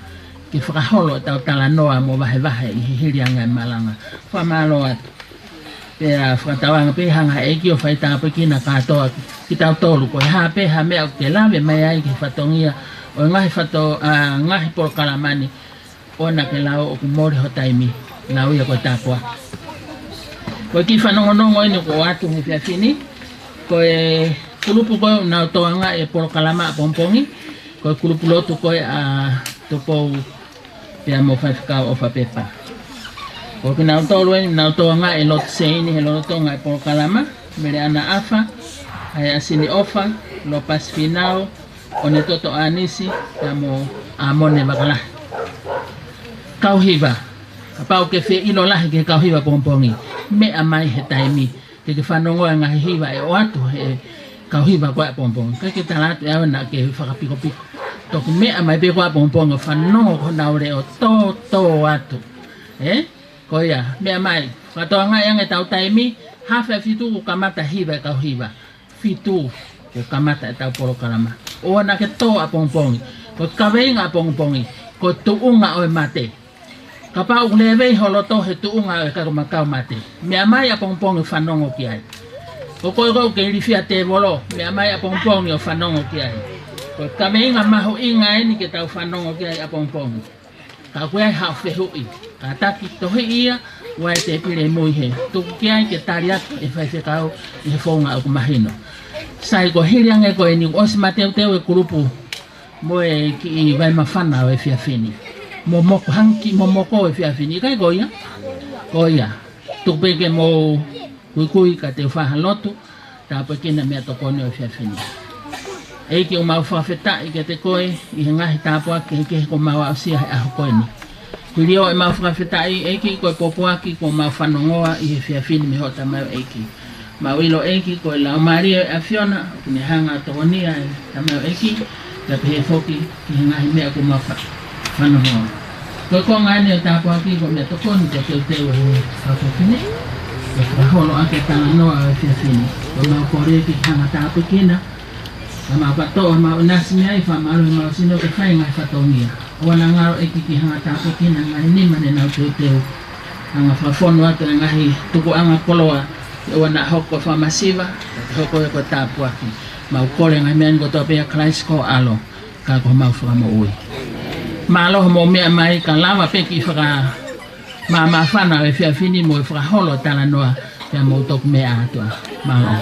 ke fakaholo ʻetau talanoa mo vahevahe ʻi he hili ange e malanga. Fakamālō atu. Pea fakatauange pē hanga ʻe he ʻEiki ʻo fai tāpuekina kātoa kitautolu, ko e hā pē ha meʻa ʻoku ke lave mai ai ki he fatongia ʻo e ngaahi fato-, ʻa, ngaahi polokalama ni, ʻoua naʻa ke lau ʻoku mole ho taimi, lau ia ko e tāpuaki. Ko e kiʻi fanongonongo eni kuo ʻoatu he efiafi ni, ko e kulupu ko ē ʻoku nau tokangaʻi e polokalama ʻapongipongi, ko e kulupu lotu ko ē ʻa Tupou pea mo Faifekau ʻOfa Pepa. Ko kinautolu eni ʻoku nau tokangaʻi e lotu seini he lolotonga e polokalama, Meleana ʻAfa, Haeasini ʻOfa, Lopasi Finau, ʻOnetoto ʻAnisi, pea mo ʻAmone Vakalahi. Kau hiva, kapau ʻoku ke fie ʻilo lahi ki he kau hiva ʻapongipongi, meʻa mai he taimi Ke fanongo e ngaahi hiva ʻe ʻoatu he kau hiva ko ē ʻapongipongi. ʻIkai ke tala atu ʻe au naʻa ke fakapikopiko. Toki meʻa mai pē ko ē ʻapongipongi ʻo fanongo ko honau leʻo tōtō atu. Ē? Ko ia, meʻa mai. Fakatokangaʻi ange ʻetau taimi, haafe fitu kuo kamata hiva e kau hiva. Fitu kuo kamata ʻetau polokalama. ʻOua naʻa ke tō ʻapongipongi. Ko e kaveinga ʻapongipongi, ko e tuʻunga ʻo e mate. Kapau ʻoku levei ho loto he tuʻunga ʻo e kakai makau mate, meʻa mai ʻapongipongi fanongo ki ai. Ko koe ʻoku ke ilifia tēvolo, meʻa mai ʻapongipongi ʻo fanongo ki ai. Ko e kaveinga mahuʻinga eni ke tau fanongo ki ai ʻapongipongi. Ka ʻoku ʻi ai haʻo fehuʻi, kātaki tohiʻi ia, ʻoua ʻe tēpile mui he. Tuku ki ai ke tali atu ʻe he faifekau ʻi he founga ʻoku mahino. Sai, ko e hili ange ko eni kuo ʻosi mateuteu e kulupu mo e kiʻi vai māfana ʻo e efiafi ni. Momoko, hangē kiʻi momoko ʻo e efiafi ni, ʻikai ko ia? Ko ia. Tuku pē ke mou kuikui ka te u fai ha lotu tāpuekina e meʻatokoni ʻo e efiafi ni. ʻEiki, ʻoku mau fakafetaʻi kiate koe ʻi he ngaahi tāpuaki kehekehe kuo mau aʻusia he ʻaho ko eni. Hili ʻo ʻemau fakafetaʻi, ʻEiki, ko e pōpoaki kuo mau fanongoa ʻi he efiafi ni mei hoʻo tamaioʻeiki. Mau ʻilo, ʻEiki, ko e Laumālie ʻo e ʻAfiona ʻoku ne hanga ʻo tokonia e tamaioʻeiki, pea pehē foki ki he ngaahi meʻa kuo mau fa-, fanongoa. Ko e konga eni ʻo e tāpuaki ko e meʻatokoni kuo teuteu ʻe he fakafofonga ni. Ko e fakaholo ʻaki e talanoa ʻo e efiafi ni. Ko ʻemau kole ke ke hanga ʻo tāpuekina, ka mau kātoa ʻemau ʻinasi mei ai, fakamālō ʻemau sino ke fai e ngaahi fatongia. ʻOua naʻa ngalo, ʻEiki, ke ke hanga ʻo tāpuekina e ngaahi nima ne nau teuteu. Hanga ʻo fakafonu atu e ngaahi tukuʻanga koloa, ʻoua naʻa hoko ko e fakamasiva, ka ke hoko ia ko e tāpuaki. Mau kole e ngaahi meʻa ni kotoa pē ʻia Kalaisi ko ho ʻAlo, ka ko homau Fakamoʻui. Mālō hoʻomou meʻa mai, ka lava pē ke fakamāmāfana ʻa e efiafi ni mo e fakaholo e talanoa, pea mou toki meʻa atu ā. Mālō.